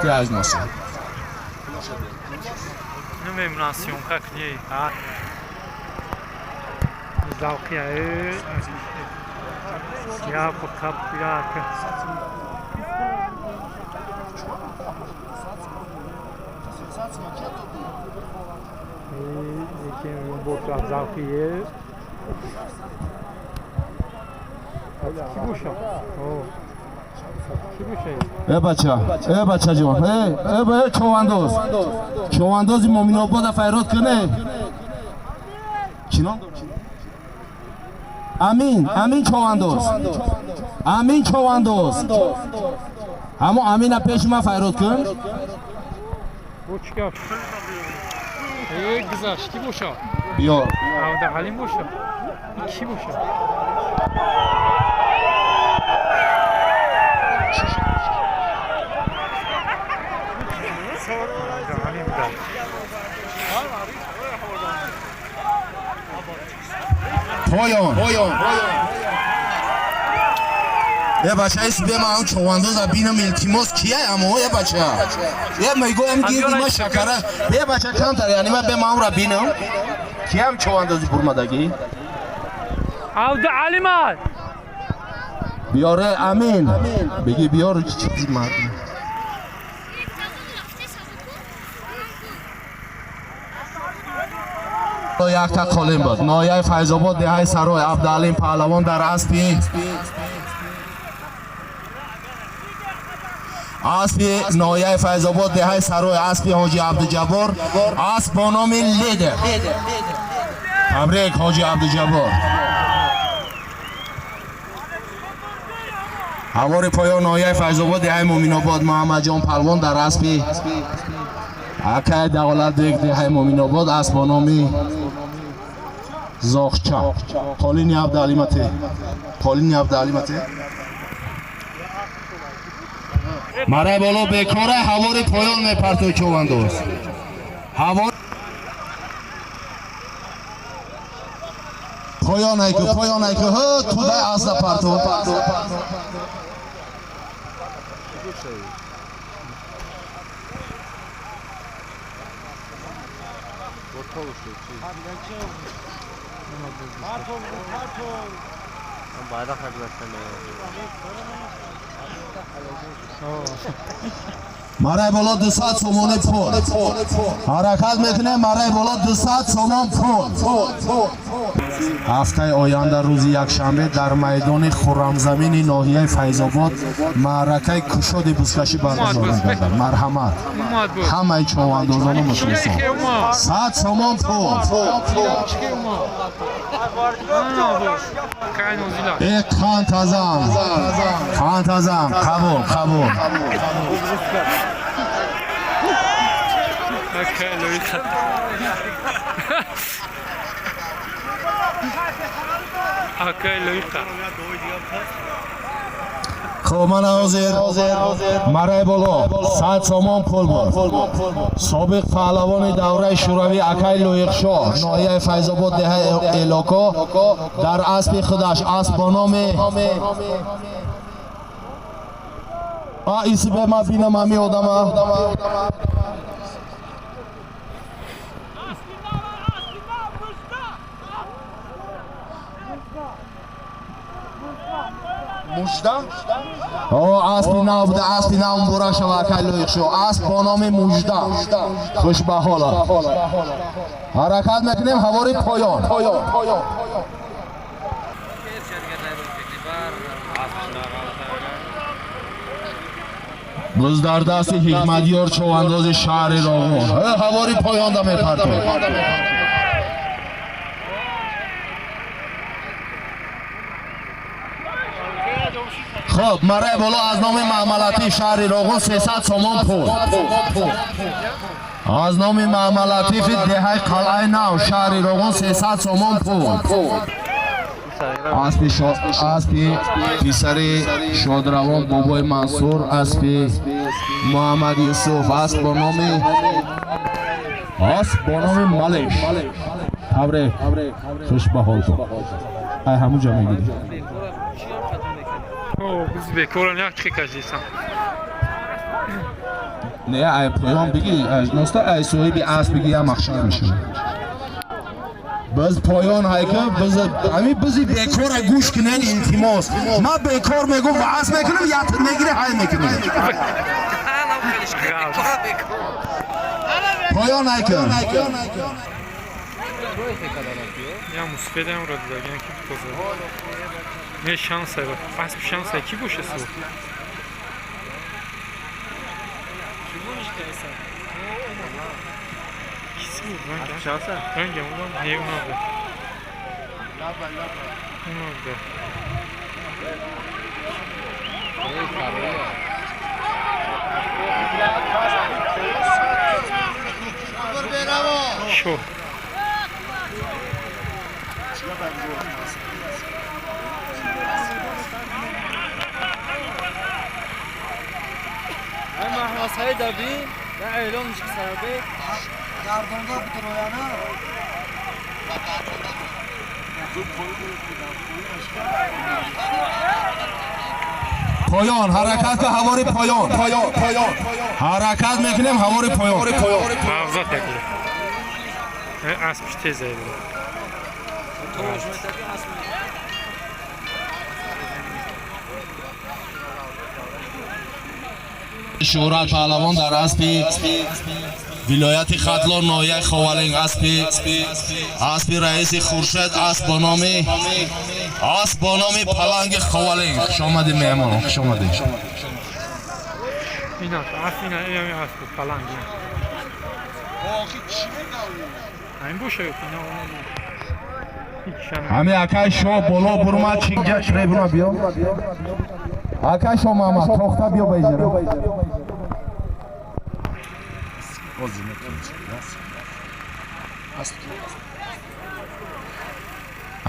ти аҷноси. Намемонам съёмка кунӣ. Завқия я пока як. Э бача, э бача ҷон, э човандоз. Човандози Муминобода файрод куне. Чинон? Амин, амин човандоз. Амин човандоз. Ҳамо амина пеши ман файрод кун. Бочка. Э гузашт, ки боша? Биё. Абдуҳалим боша. Ки боша? Поён. Э бача, ис бема ам човандоза бинам илтимос кия амо э бача. Э мегӯям гирди ма шакара. Э бача камтар яъне ма бема амра бинам. Киям човандози бурмадагӣ? Абдуалима. Биёре амин. Беги биёр чизи мард. Якта қолин буд. Ноҳияи Файзобод деҳаи Сарой Абдуалим паҳлавон дар аспи ноҳияи Файзобод деҳаи Сарой аспи Ҳоҷи Абдуҷаббор асп бо номи Лидер. Табрик Ҳоҷи Абдуҷаббор. Ҳавори поён ноҳияи Файзобод деҳаи Муминобод Муҳаммадҷон Палвон дар аспи акай Давлатбек деҳаи Муминобод асп бо номи Зоғча. Қолини Абдуалимате. Қолини Абдуалимате. Мараи боло бекора ҳавори поён мепартои човандоз. Ҳавор поён айку, поён айку. Ҳо, тудай асла парто. Мараи боло 200 сомони пул. Ҳаракат мекунем, мараи боло 200 сомон пул. Ҳафтаи оянда рӯзи якшанбе дар майдони Хуррамзамини ноҳияи Файзобод маъракаи кушоди бузкашӣ баргузор мегардад. Марҳамат, ҳамаи човандозону мухлисон. 100 сомон пул. Э, қантазам, қантазам, қабул, қабул. Хоб, ман ҳозир мараи боло 100 сомон пул буд. Собиқ паҳлавони давраи шӯравӣ акай Лоиқшоҳ, ноҳияи Файзобод, деҳаи Элоко, дар аспи худаш, асп бо номи исибе ма бинам ҳами одама. Мужда? О, аспи нав буда, аспи нав муборак шава, акай Лоиқшоҳ. Асп бо номи Мужда. Хуш ба ҳола. Ҳаракат мекунем ҳавори поён. Буз дар дасти Ҳикматёр, човандози шаҳри Роғун. Ҳавори поёнда мепартод. Хоб, мараи боло аз номи Маҳмалатиф, шаҳри Роғун, 300 сомон пул. Аз номи Маҳмалатифи деҳаи Қалъаи Нав, шаҳри Роғун, 300 сомон пул. Аспи писари шодравон бобои Мансур, аспи Муҳаммад Юсуф, асп бо номи Малеш. Табрик, хуш ба ҳол ту. Ай ҳамуҷа мегирӣ. О, бекоран як чӣ кажисам. Не, ай поён бигӣ, носта ай соҳиби асп бигӣ, я махшар мешавад. Биз поён ҳайка, биз ҳами бизи бекора гӯш кунен, илтимос. Ман бекор мегӯм ва асп мекунам, ят мегирӣ, ҳай мекунӣ. Поён ҳайка. Я мусфедам ро дидаган ки тоза. Не шанс ай, асп шанс ай ки боша су? Шанса? Ранга, унам, не унам. Унам. Шо. Поён, ҳаракат ба ҳавори поён. Ҳаракат мекунем ҳавори поён. Мағза такли. Асп тез ай. Шӯҳрат паҳлавон дар аспи вилояти Хатлон, ноҳияи Ховалинг, аспи раиси Хуршед, асп бо номи Паланги Ховалинг. Хуш омадӣ, меҳмон, хуш омадӣ. Ина, асп ина, ина асп паланг. Айн боша ина. Ҳами акай шоҳ боло бурма чиҷа трибуна биё. Акай шоҳ Муҳаммад, тохта биё ба иҷора.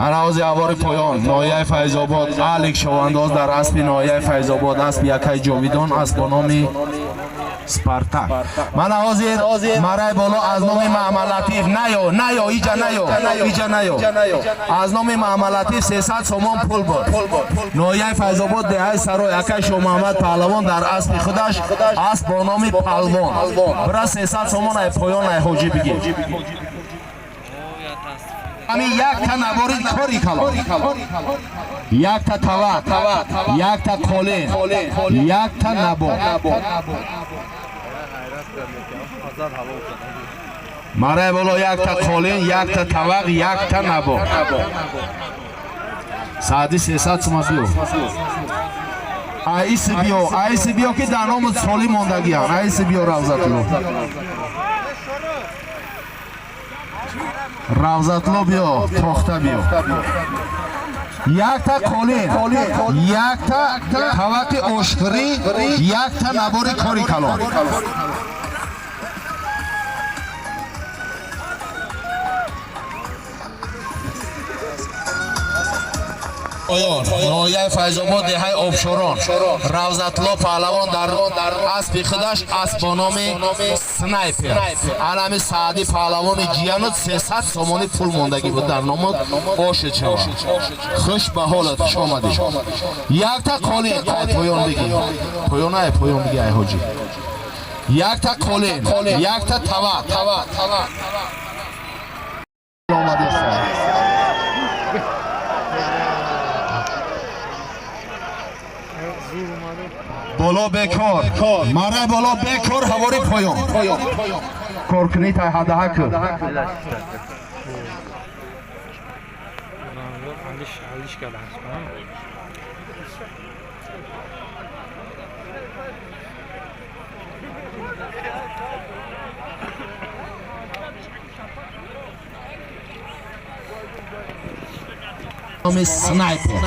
Ана ҳози ҳавори поён, ноҳияи Файзобод, Алик шовандоз дар аспи ноҳияи Файзобод, аспи якай ҷовидон, асп бо номи Спартак. Мана ҳозир мараи боло аз номи Маҳмалатиф, наё, наё, иҷа наё, иҷа наё. Аз номи Маҳмалатиф 300 сомон пул буд. Ноҳияи Файзобод, деҳаи Сарой, акай Шоҳмуҳаммад паҳлавон дар аспи худаш, асп бо номи Палвон. Бира 300 сомон ай поён ай ҳоҷӣ бигир. Ҳамин якта навори кори калон, якта тават, якта қолин, якта набор. Марай боло якта қолин, якта тавақ, якта набо. Саъди 300 сума биё. Аиси биё, аиси биё ки дар ному солӣ мондагиян. Аиси биё Равзатло. Равзатло биё, тохта биё. Якта қолин, якта тавақи ошхӯрӣ, якта набори кори калон. Ноҳияи Файзобод, деҳаи Обшорон. Равзатло паҳлавон дар аспи худаш, асп бо номи Снайпер. Анами Саъди паҳлавони ҷиянут 300 сомонӣ пул мондагӣ буд дар номуд ошид шава. Хуш ба ҳолат, хуш омадӣ. Якта қолин, ай поён бигӣ. Поён ай поён бигӣ ай ҳоҷӣ. Якта қолин, якта тавақ. Боло бекор, мара боло бекор, ҳавори поён. Коркунӣ тай ҳадаҳа кун. Номи Снайпер.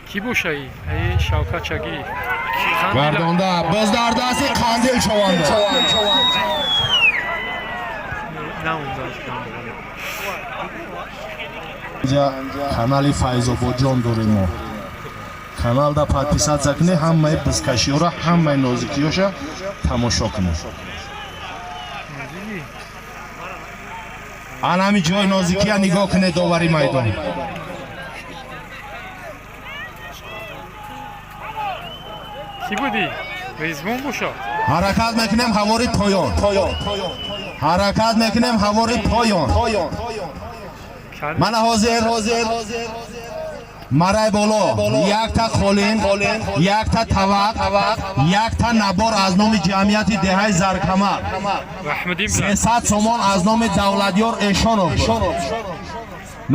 Ки бошаи? Эй Шавкат Чагиев. Гардонда biz дар дасти қандил чованда. Инҷа канали Файзободҷон дорем мо. Каналда подписаться кунед, ҳамаи бизкашиёра, ҳамаи нозикиёша тамошо кунед. Ан ҳами ҷои нозикия нигоҳ кунед, довари майдон. Ки будӣ? Резвон боша. Ҳаракат мекунем ҳавори поён. Ҳаракат мекунем ҳавори поён. Мана ҳозир марай боло якта қолин, якта тавақ, якта набор аз номи ҷамъияти деҳаи Заркамар. 300 сомон аз номи Давлатёр Эшонов.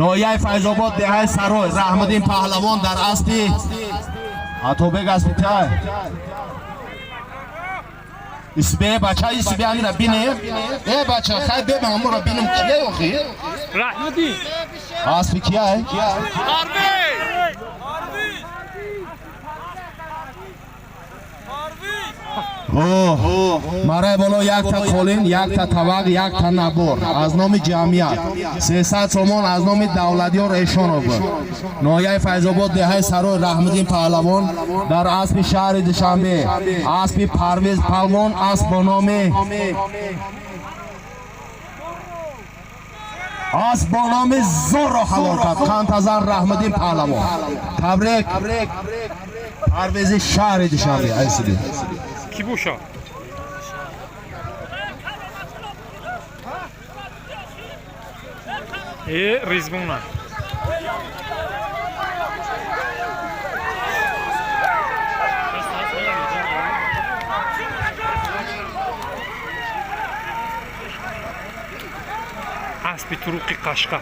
Ноҳияи Файзобод, деҳаи Сарой. Раҳмуддин паҳлавон дар аспи Атобек аспи тай. Исбе бача, исбе амира бинем. Э бача, хай бе мамура бинем кие охи? Раҳмуддин. Аспи кия? Марай боло якта қолин, якта тавақ, якта набор аз номи ҷамъият. 300 сомон аз номи Давлатёр Эшонов. Ноҳияи Файзобод, деҳаи Сарой. Раҳмуддин паҳлавон дар аспи шаҳри Душанбе, аспи Парвиз Палвон, асп бо номи Зорро ҳалол кард. Қантазан Раҳмуддин паҳлавон. Табрик. Парвизи шаҳри Душанбе. Айсиди. Ки боша? Э Резвона. Аспи туруқи Қашқа.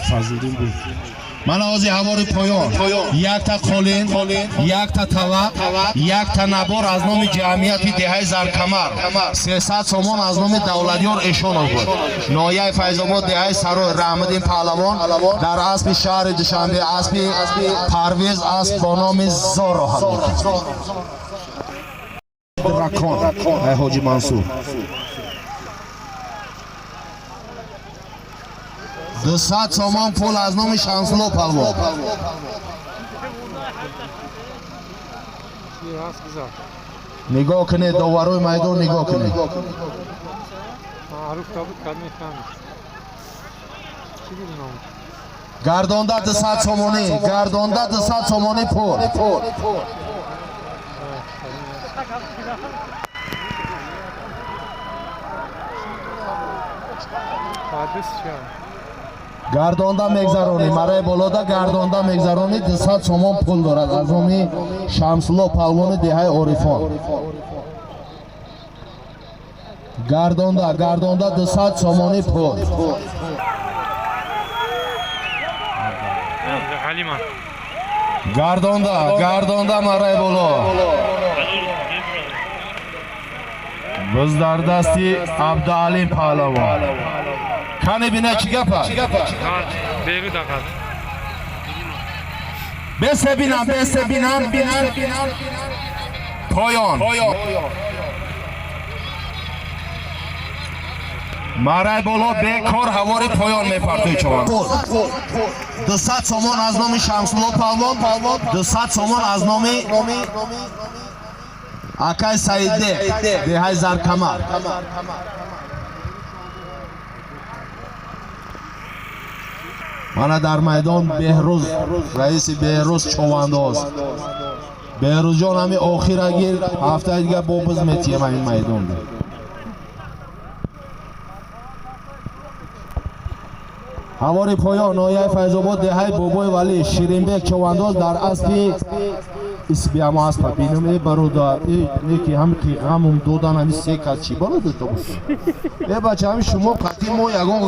Фазлиддин бур. Мана ҳозир ҳавори поён. Якта қолин, якта тавақ, якта набор аз номи ҷамъияти деҳаи Заркамар. 300 сомон аз номи Давлатёр Эшонов буд. Ноҳияи Файзобод, деҳаи Сарой. Раҳмуддин паҳлавон дар аспи шаҳри Душанбе, аспи Парвиз, асп бо номи Зорро ҳалол кард. Ракон, ай ҳоҷи Мансур. 200 сомон пул аз номи Шамсулло палвон. Нигоҳ кунед, доварои майдон нигоҳ кунед. Гардонда 200 сомонӣ, гардонда 200 сомонӣ пул. Гардонда мегзаронӣ, мараи болода гардонда мегзаронӣ, 200 сомон пул дорад аз номи Шамсулло палвони деҳаи Орифон. Гардонда, гардонда 200 сомонӣ пул. Гардонда, гардонда мараи боло. Biz дар дасти Абдуалим паҳлавон. Кане бина чӣ гап аст? Бесе бинам, бесе бинам, поён. Марай боло бекор ҳавори поён мепартои чован. 200 сомон аз номи Шамсулло палвон, 200 сомон аз номи акай Саидбек, деҳаи Заркамар. Мана дар майдон Беҳрӯз, раиси Беҳрӯз човандоз. Беҳрӯзҷон ҳами охира гир, ҳафтаи дигар бо биз метиҳем ҳамин майдон. Ҳавори поён ноҳияи Файзобод, деҳаи Бобои Валӣ, Ширинбек човандоз дар аспи исби ҳамо аспа бинам. Э бародар, э неки ҳами ғамум додан ҳами се кас чӣ бало дошта бошем? Э бача, ҳами шумо қатъи мо ягон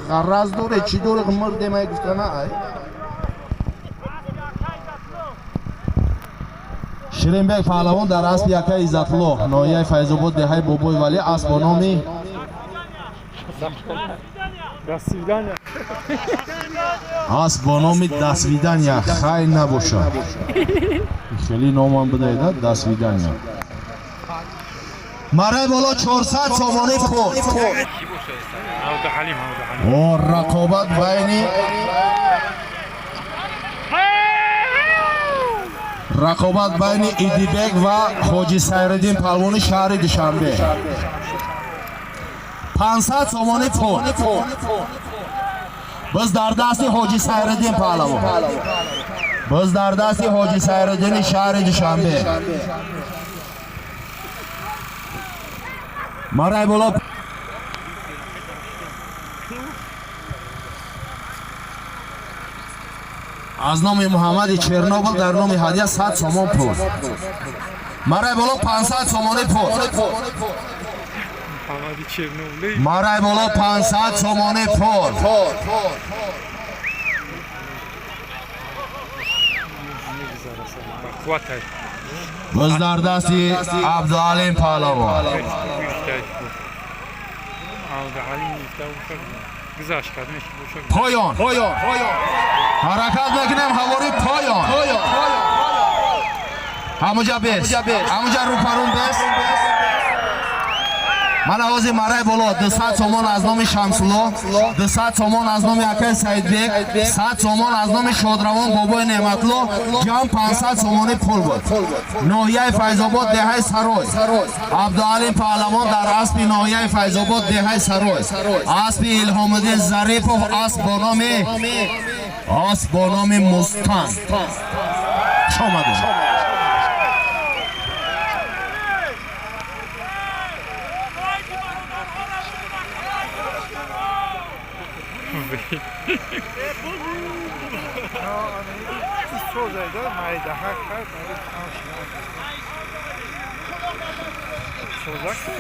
ғараз доре, чӣ доре, мурдем ай гуфта на ай. Ширинбек паҳлавон дар аспи якаи Иззатулло, ноҳияи Файзобод, деҳаи Бобои Валӣ, асп бо номи асп бо номи Дасвидания. Хайр набошад, хеле номам бидаеда Дасвидания. Марай боло 400 сомонӣ пул. О, рақобат байни Идибек ва Ҳоҷи Сайриддин палвони шаҳри Душанбе. 500 сомонӣ пул. Biz дар дасти Ҳоҷи Сайриддин паҳлавон. Biz дар дасти Ҳоҷи Сайриддини шаҳри Душанбе. Марай боло аз номи Муҳаммади Чернобил дар номи ҳадия 100 сомон пул. Марай боло 500 сомонӣ пул. Марай боло 500 сомонӣ пул. Biz дар дасти Абдуалим паҳлавон. Поён. Ҳаракат мекунем ҳавори поён. Ҳамуҷа бес. Ҳамуҷа рӯпарун бес. Ман овози марай боло 200 сомон аз номи Шамсулло, 200 сомон аз номи акай Саидбек, 100 сомон аз номи Шодравон Бобои Неъматло, ҷамъ 500 сомонӣ пул буд. Ноҳияи Файзобод, деҳаи Сарой. Абдуалим паҳлавон дар аспи ноҳияи Файзобод, деҳаи Сарой. Аспи Илҳомиддин Зарипов, асп бо номи Мустан. Хуш омадед.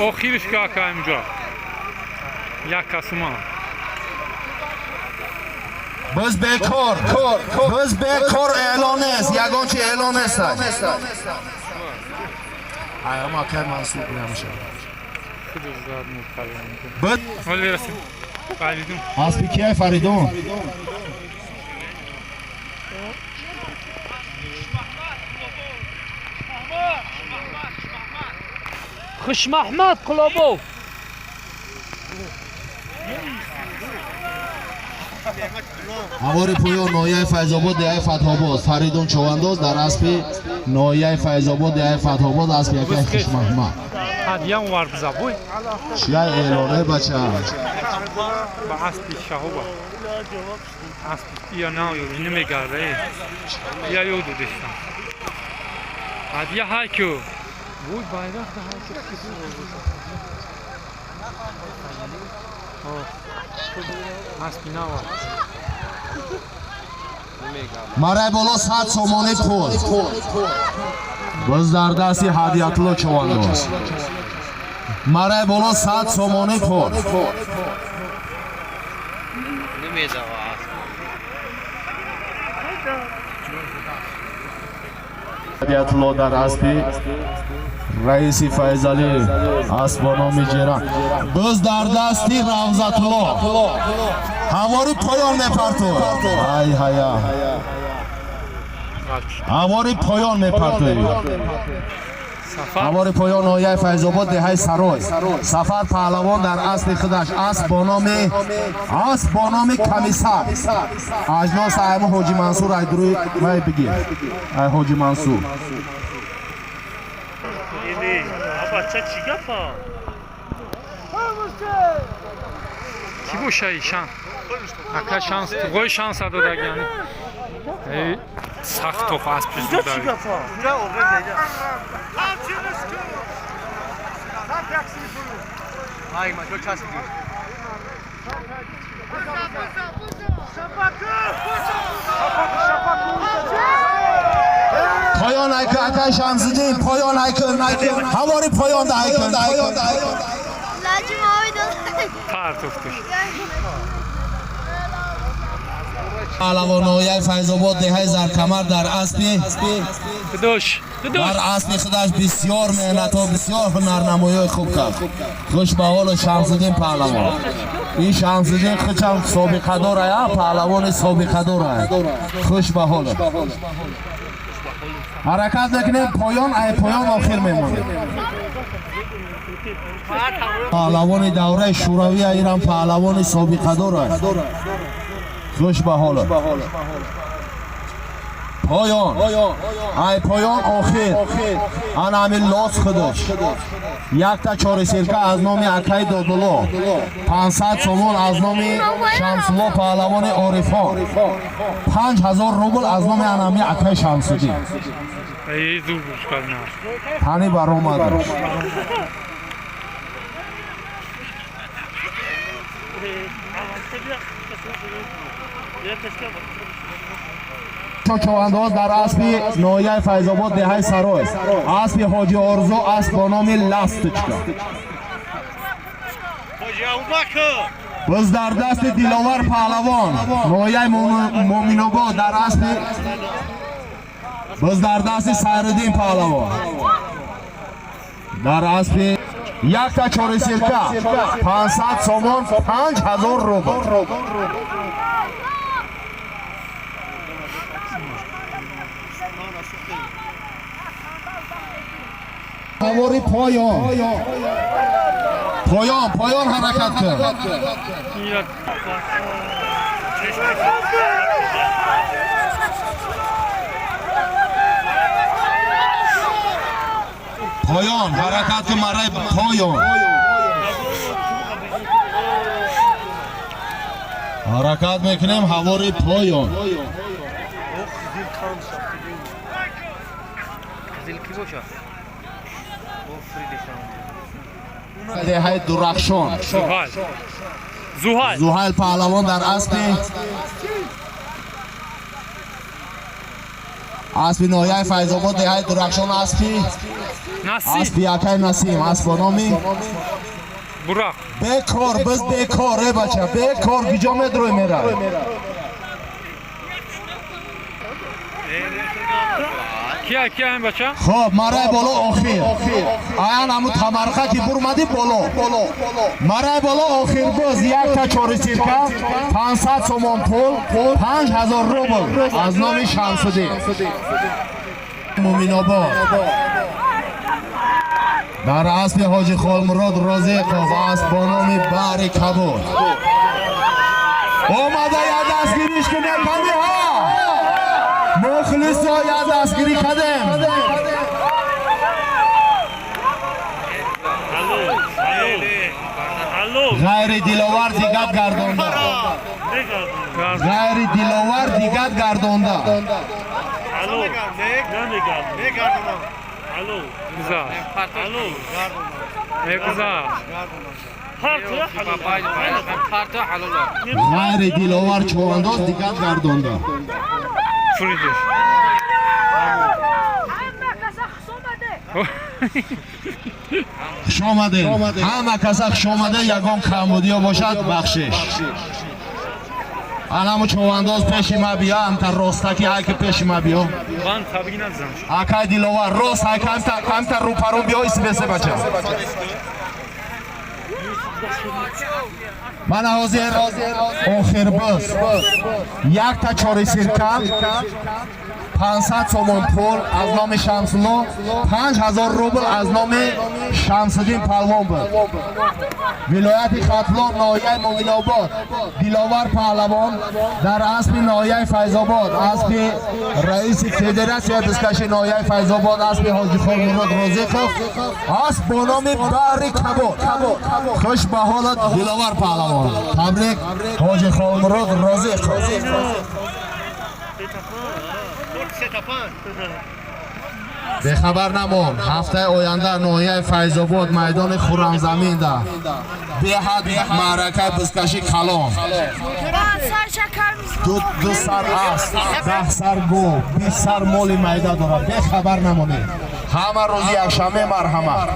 Охириш ка имҷо як касума. Biz бекор эълон нест, ягон чи эълон нест. Ай, ама акай Мансур намешавад. Аспи кияй Фаридун? Хушмаҳмад Қулобов. Ҳавори поён ноҳияи Файзобод, деҳаи Фатҳобод, Фаридун Човандоз дар аспи ноҳияи Файзобод, деҳаи Фатҳобод, аспи якай Хушмаҳмад. Ҳадия овард забой. Чия эълоне, бача? Ба аспи шаҳоба. Аспи ия на ё намегарда. Ия ё додистам. Ҳадия ҳай ку. Вой, байрақ да ҳай ку. Аспи нава. Марай боло 100 сомонӣ пул. Боз дар дасти Ҳадиятулло Човандоз. Марай боло 100 сомонӣ пул. Ҳадиятулло дар аспи раиси Файзалӣ, асп бо номи Ҷеран. Боз дар дасти Равзатулло. Ҳавори поён мепартояд. Ай ҳая. Ҳавори поён мепартоед. Ҳавори поён ноҳияи Файзобод, деҳаи Сарой. Сафар Паҳлавон дар аспи худаш, асп бо номи Комиссар. Ажнос айму Ҳоҷи Мансур, ай дуруи вай бигир. Ай Ҳоҷи Мансур. Ки боша ишан? Ака шанс, туғои шанса додагиани. Эй, сахт тоф аспи зудави. Поён айкун, акай Шамсиддин, поён айкун. Ҳавори поён да айкун. Партофтуш. Паҳлавон ноҳияи Файзобод, деҳаи Заркамар дар аспи дар аспи худаш бисёр меҳнатҳо, бисёр ҳунарнамоиҳои хуб кард. Хуш ба ҳолу Шамсиддин паҳлавон. Ин Шамсиддин худшам собиқадор ая, паҳлавони собиқадор ая. Хуш ба ҳолу. Ҳаракат мекунем, поён ай поён охир мемонем. Паҳлавони давраи Шӯравӣ, ирам паҳлавони собиқадор ая. Хуш ба ҳоло. Поён. Ай поён охир. Ана ҳамин лос худаш. Якта чорисирка аз номи акай Додулло. 500 сомон аз номи Шамсулло паҳлавони Орифон. 5000 рубл аз номи ана ҳамин акай Шамсуддин. Эй, зур бушкарна. Тани баромадаш. Човандоз дар аспи ноҳияи Файзобод, деҳаи Сарой, аспи Ҳоҷи Орзу, асп бо номи Ласточка. Боз дар дасти Диловар Паҳлавон, ноҳияи Муъминобод, дар аспи боз дар дасти Сайриддин Паҳлавон дар аспи якта чорисирка 500 сомон, 5000 рубл. Ҳавори поён. Поён, поён ҳаракат кун. Поён ҳаракат кун, марай поён. Ҳаракат мекунем, ҳавори поён. Деҳаи Дурахшон. Зуҳайл паҳлавон дар аспи ноҳияи Файзобод, деҳаи Дурахшон, аспи акай Насим, асп бо номи Бурақ. Бекор, биз бекор, э бача, бекор куҷо медурой мерай? Кия, кия ин бача? Хоб, марай боло охир. Аян ҳамун тамарқа ки бурмадӣ боло. Марай боло охир боз якта чорисирка, 500 сомон пул, 5000 рубл аз номи Шамсуддин. Муъминобод. Дар аспи Ҳоҷи Холмурод Розиқов, асп бо номи Баҳри Кабуд. Омада я дастгириш кунем, кадиҳо мухлисо, я дастгирӣ кадем. Ғайри Диловар дигат гардонда, ғайри Диловар дигат гардонда. Ғайри Диловар човандоз дигат гардонда. Хуш омадед, ҳама каса хуш омадед. Ягон камбудиё бошад, бахшиш. Анамо човандоз пеши ма биё, амта ростаки ҳайки пеши ма биё. Акай Диловар рост ҳай, камта рӯпарун биё, исбесе бача. Мана ҳозир охир биз якта чори сирка, 500 сомон пул аз номи Шамсулло, 5000 рубл аз номи Шамсуддин палвон буд. Вилояти Хатлон, ноҳияи Муъминобод, Диловар паҳлавон дар аспи ноҳияи Файзобод, аспи раиси федератсияи бузкаши ноҳияи Файзобод, аспи Ҳоҷихон Мурод Розиқов, асп бо номи Баҳри Кабод. Хуш ба ҳолат, Диловар паҳлавон. Табрик, Ҳоҷихон Мурод Розиқов. Бехабар намон, ҳафтаи оянда ноҳияи Файзобод, майдони Хуррамзаминда беҳад маъракаи бузкашӣ калон. Ду сар аст, 10 сар гов, 20 сар моли майда дорад. Бехабар намонед. Ҳама рӯзи якшанбе марҳамат.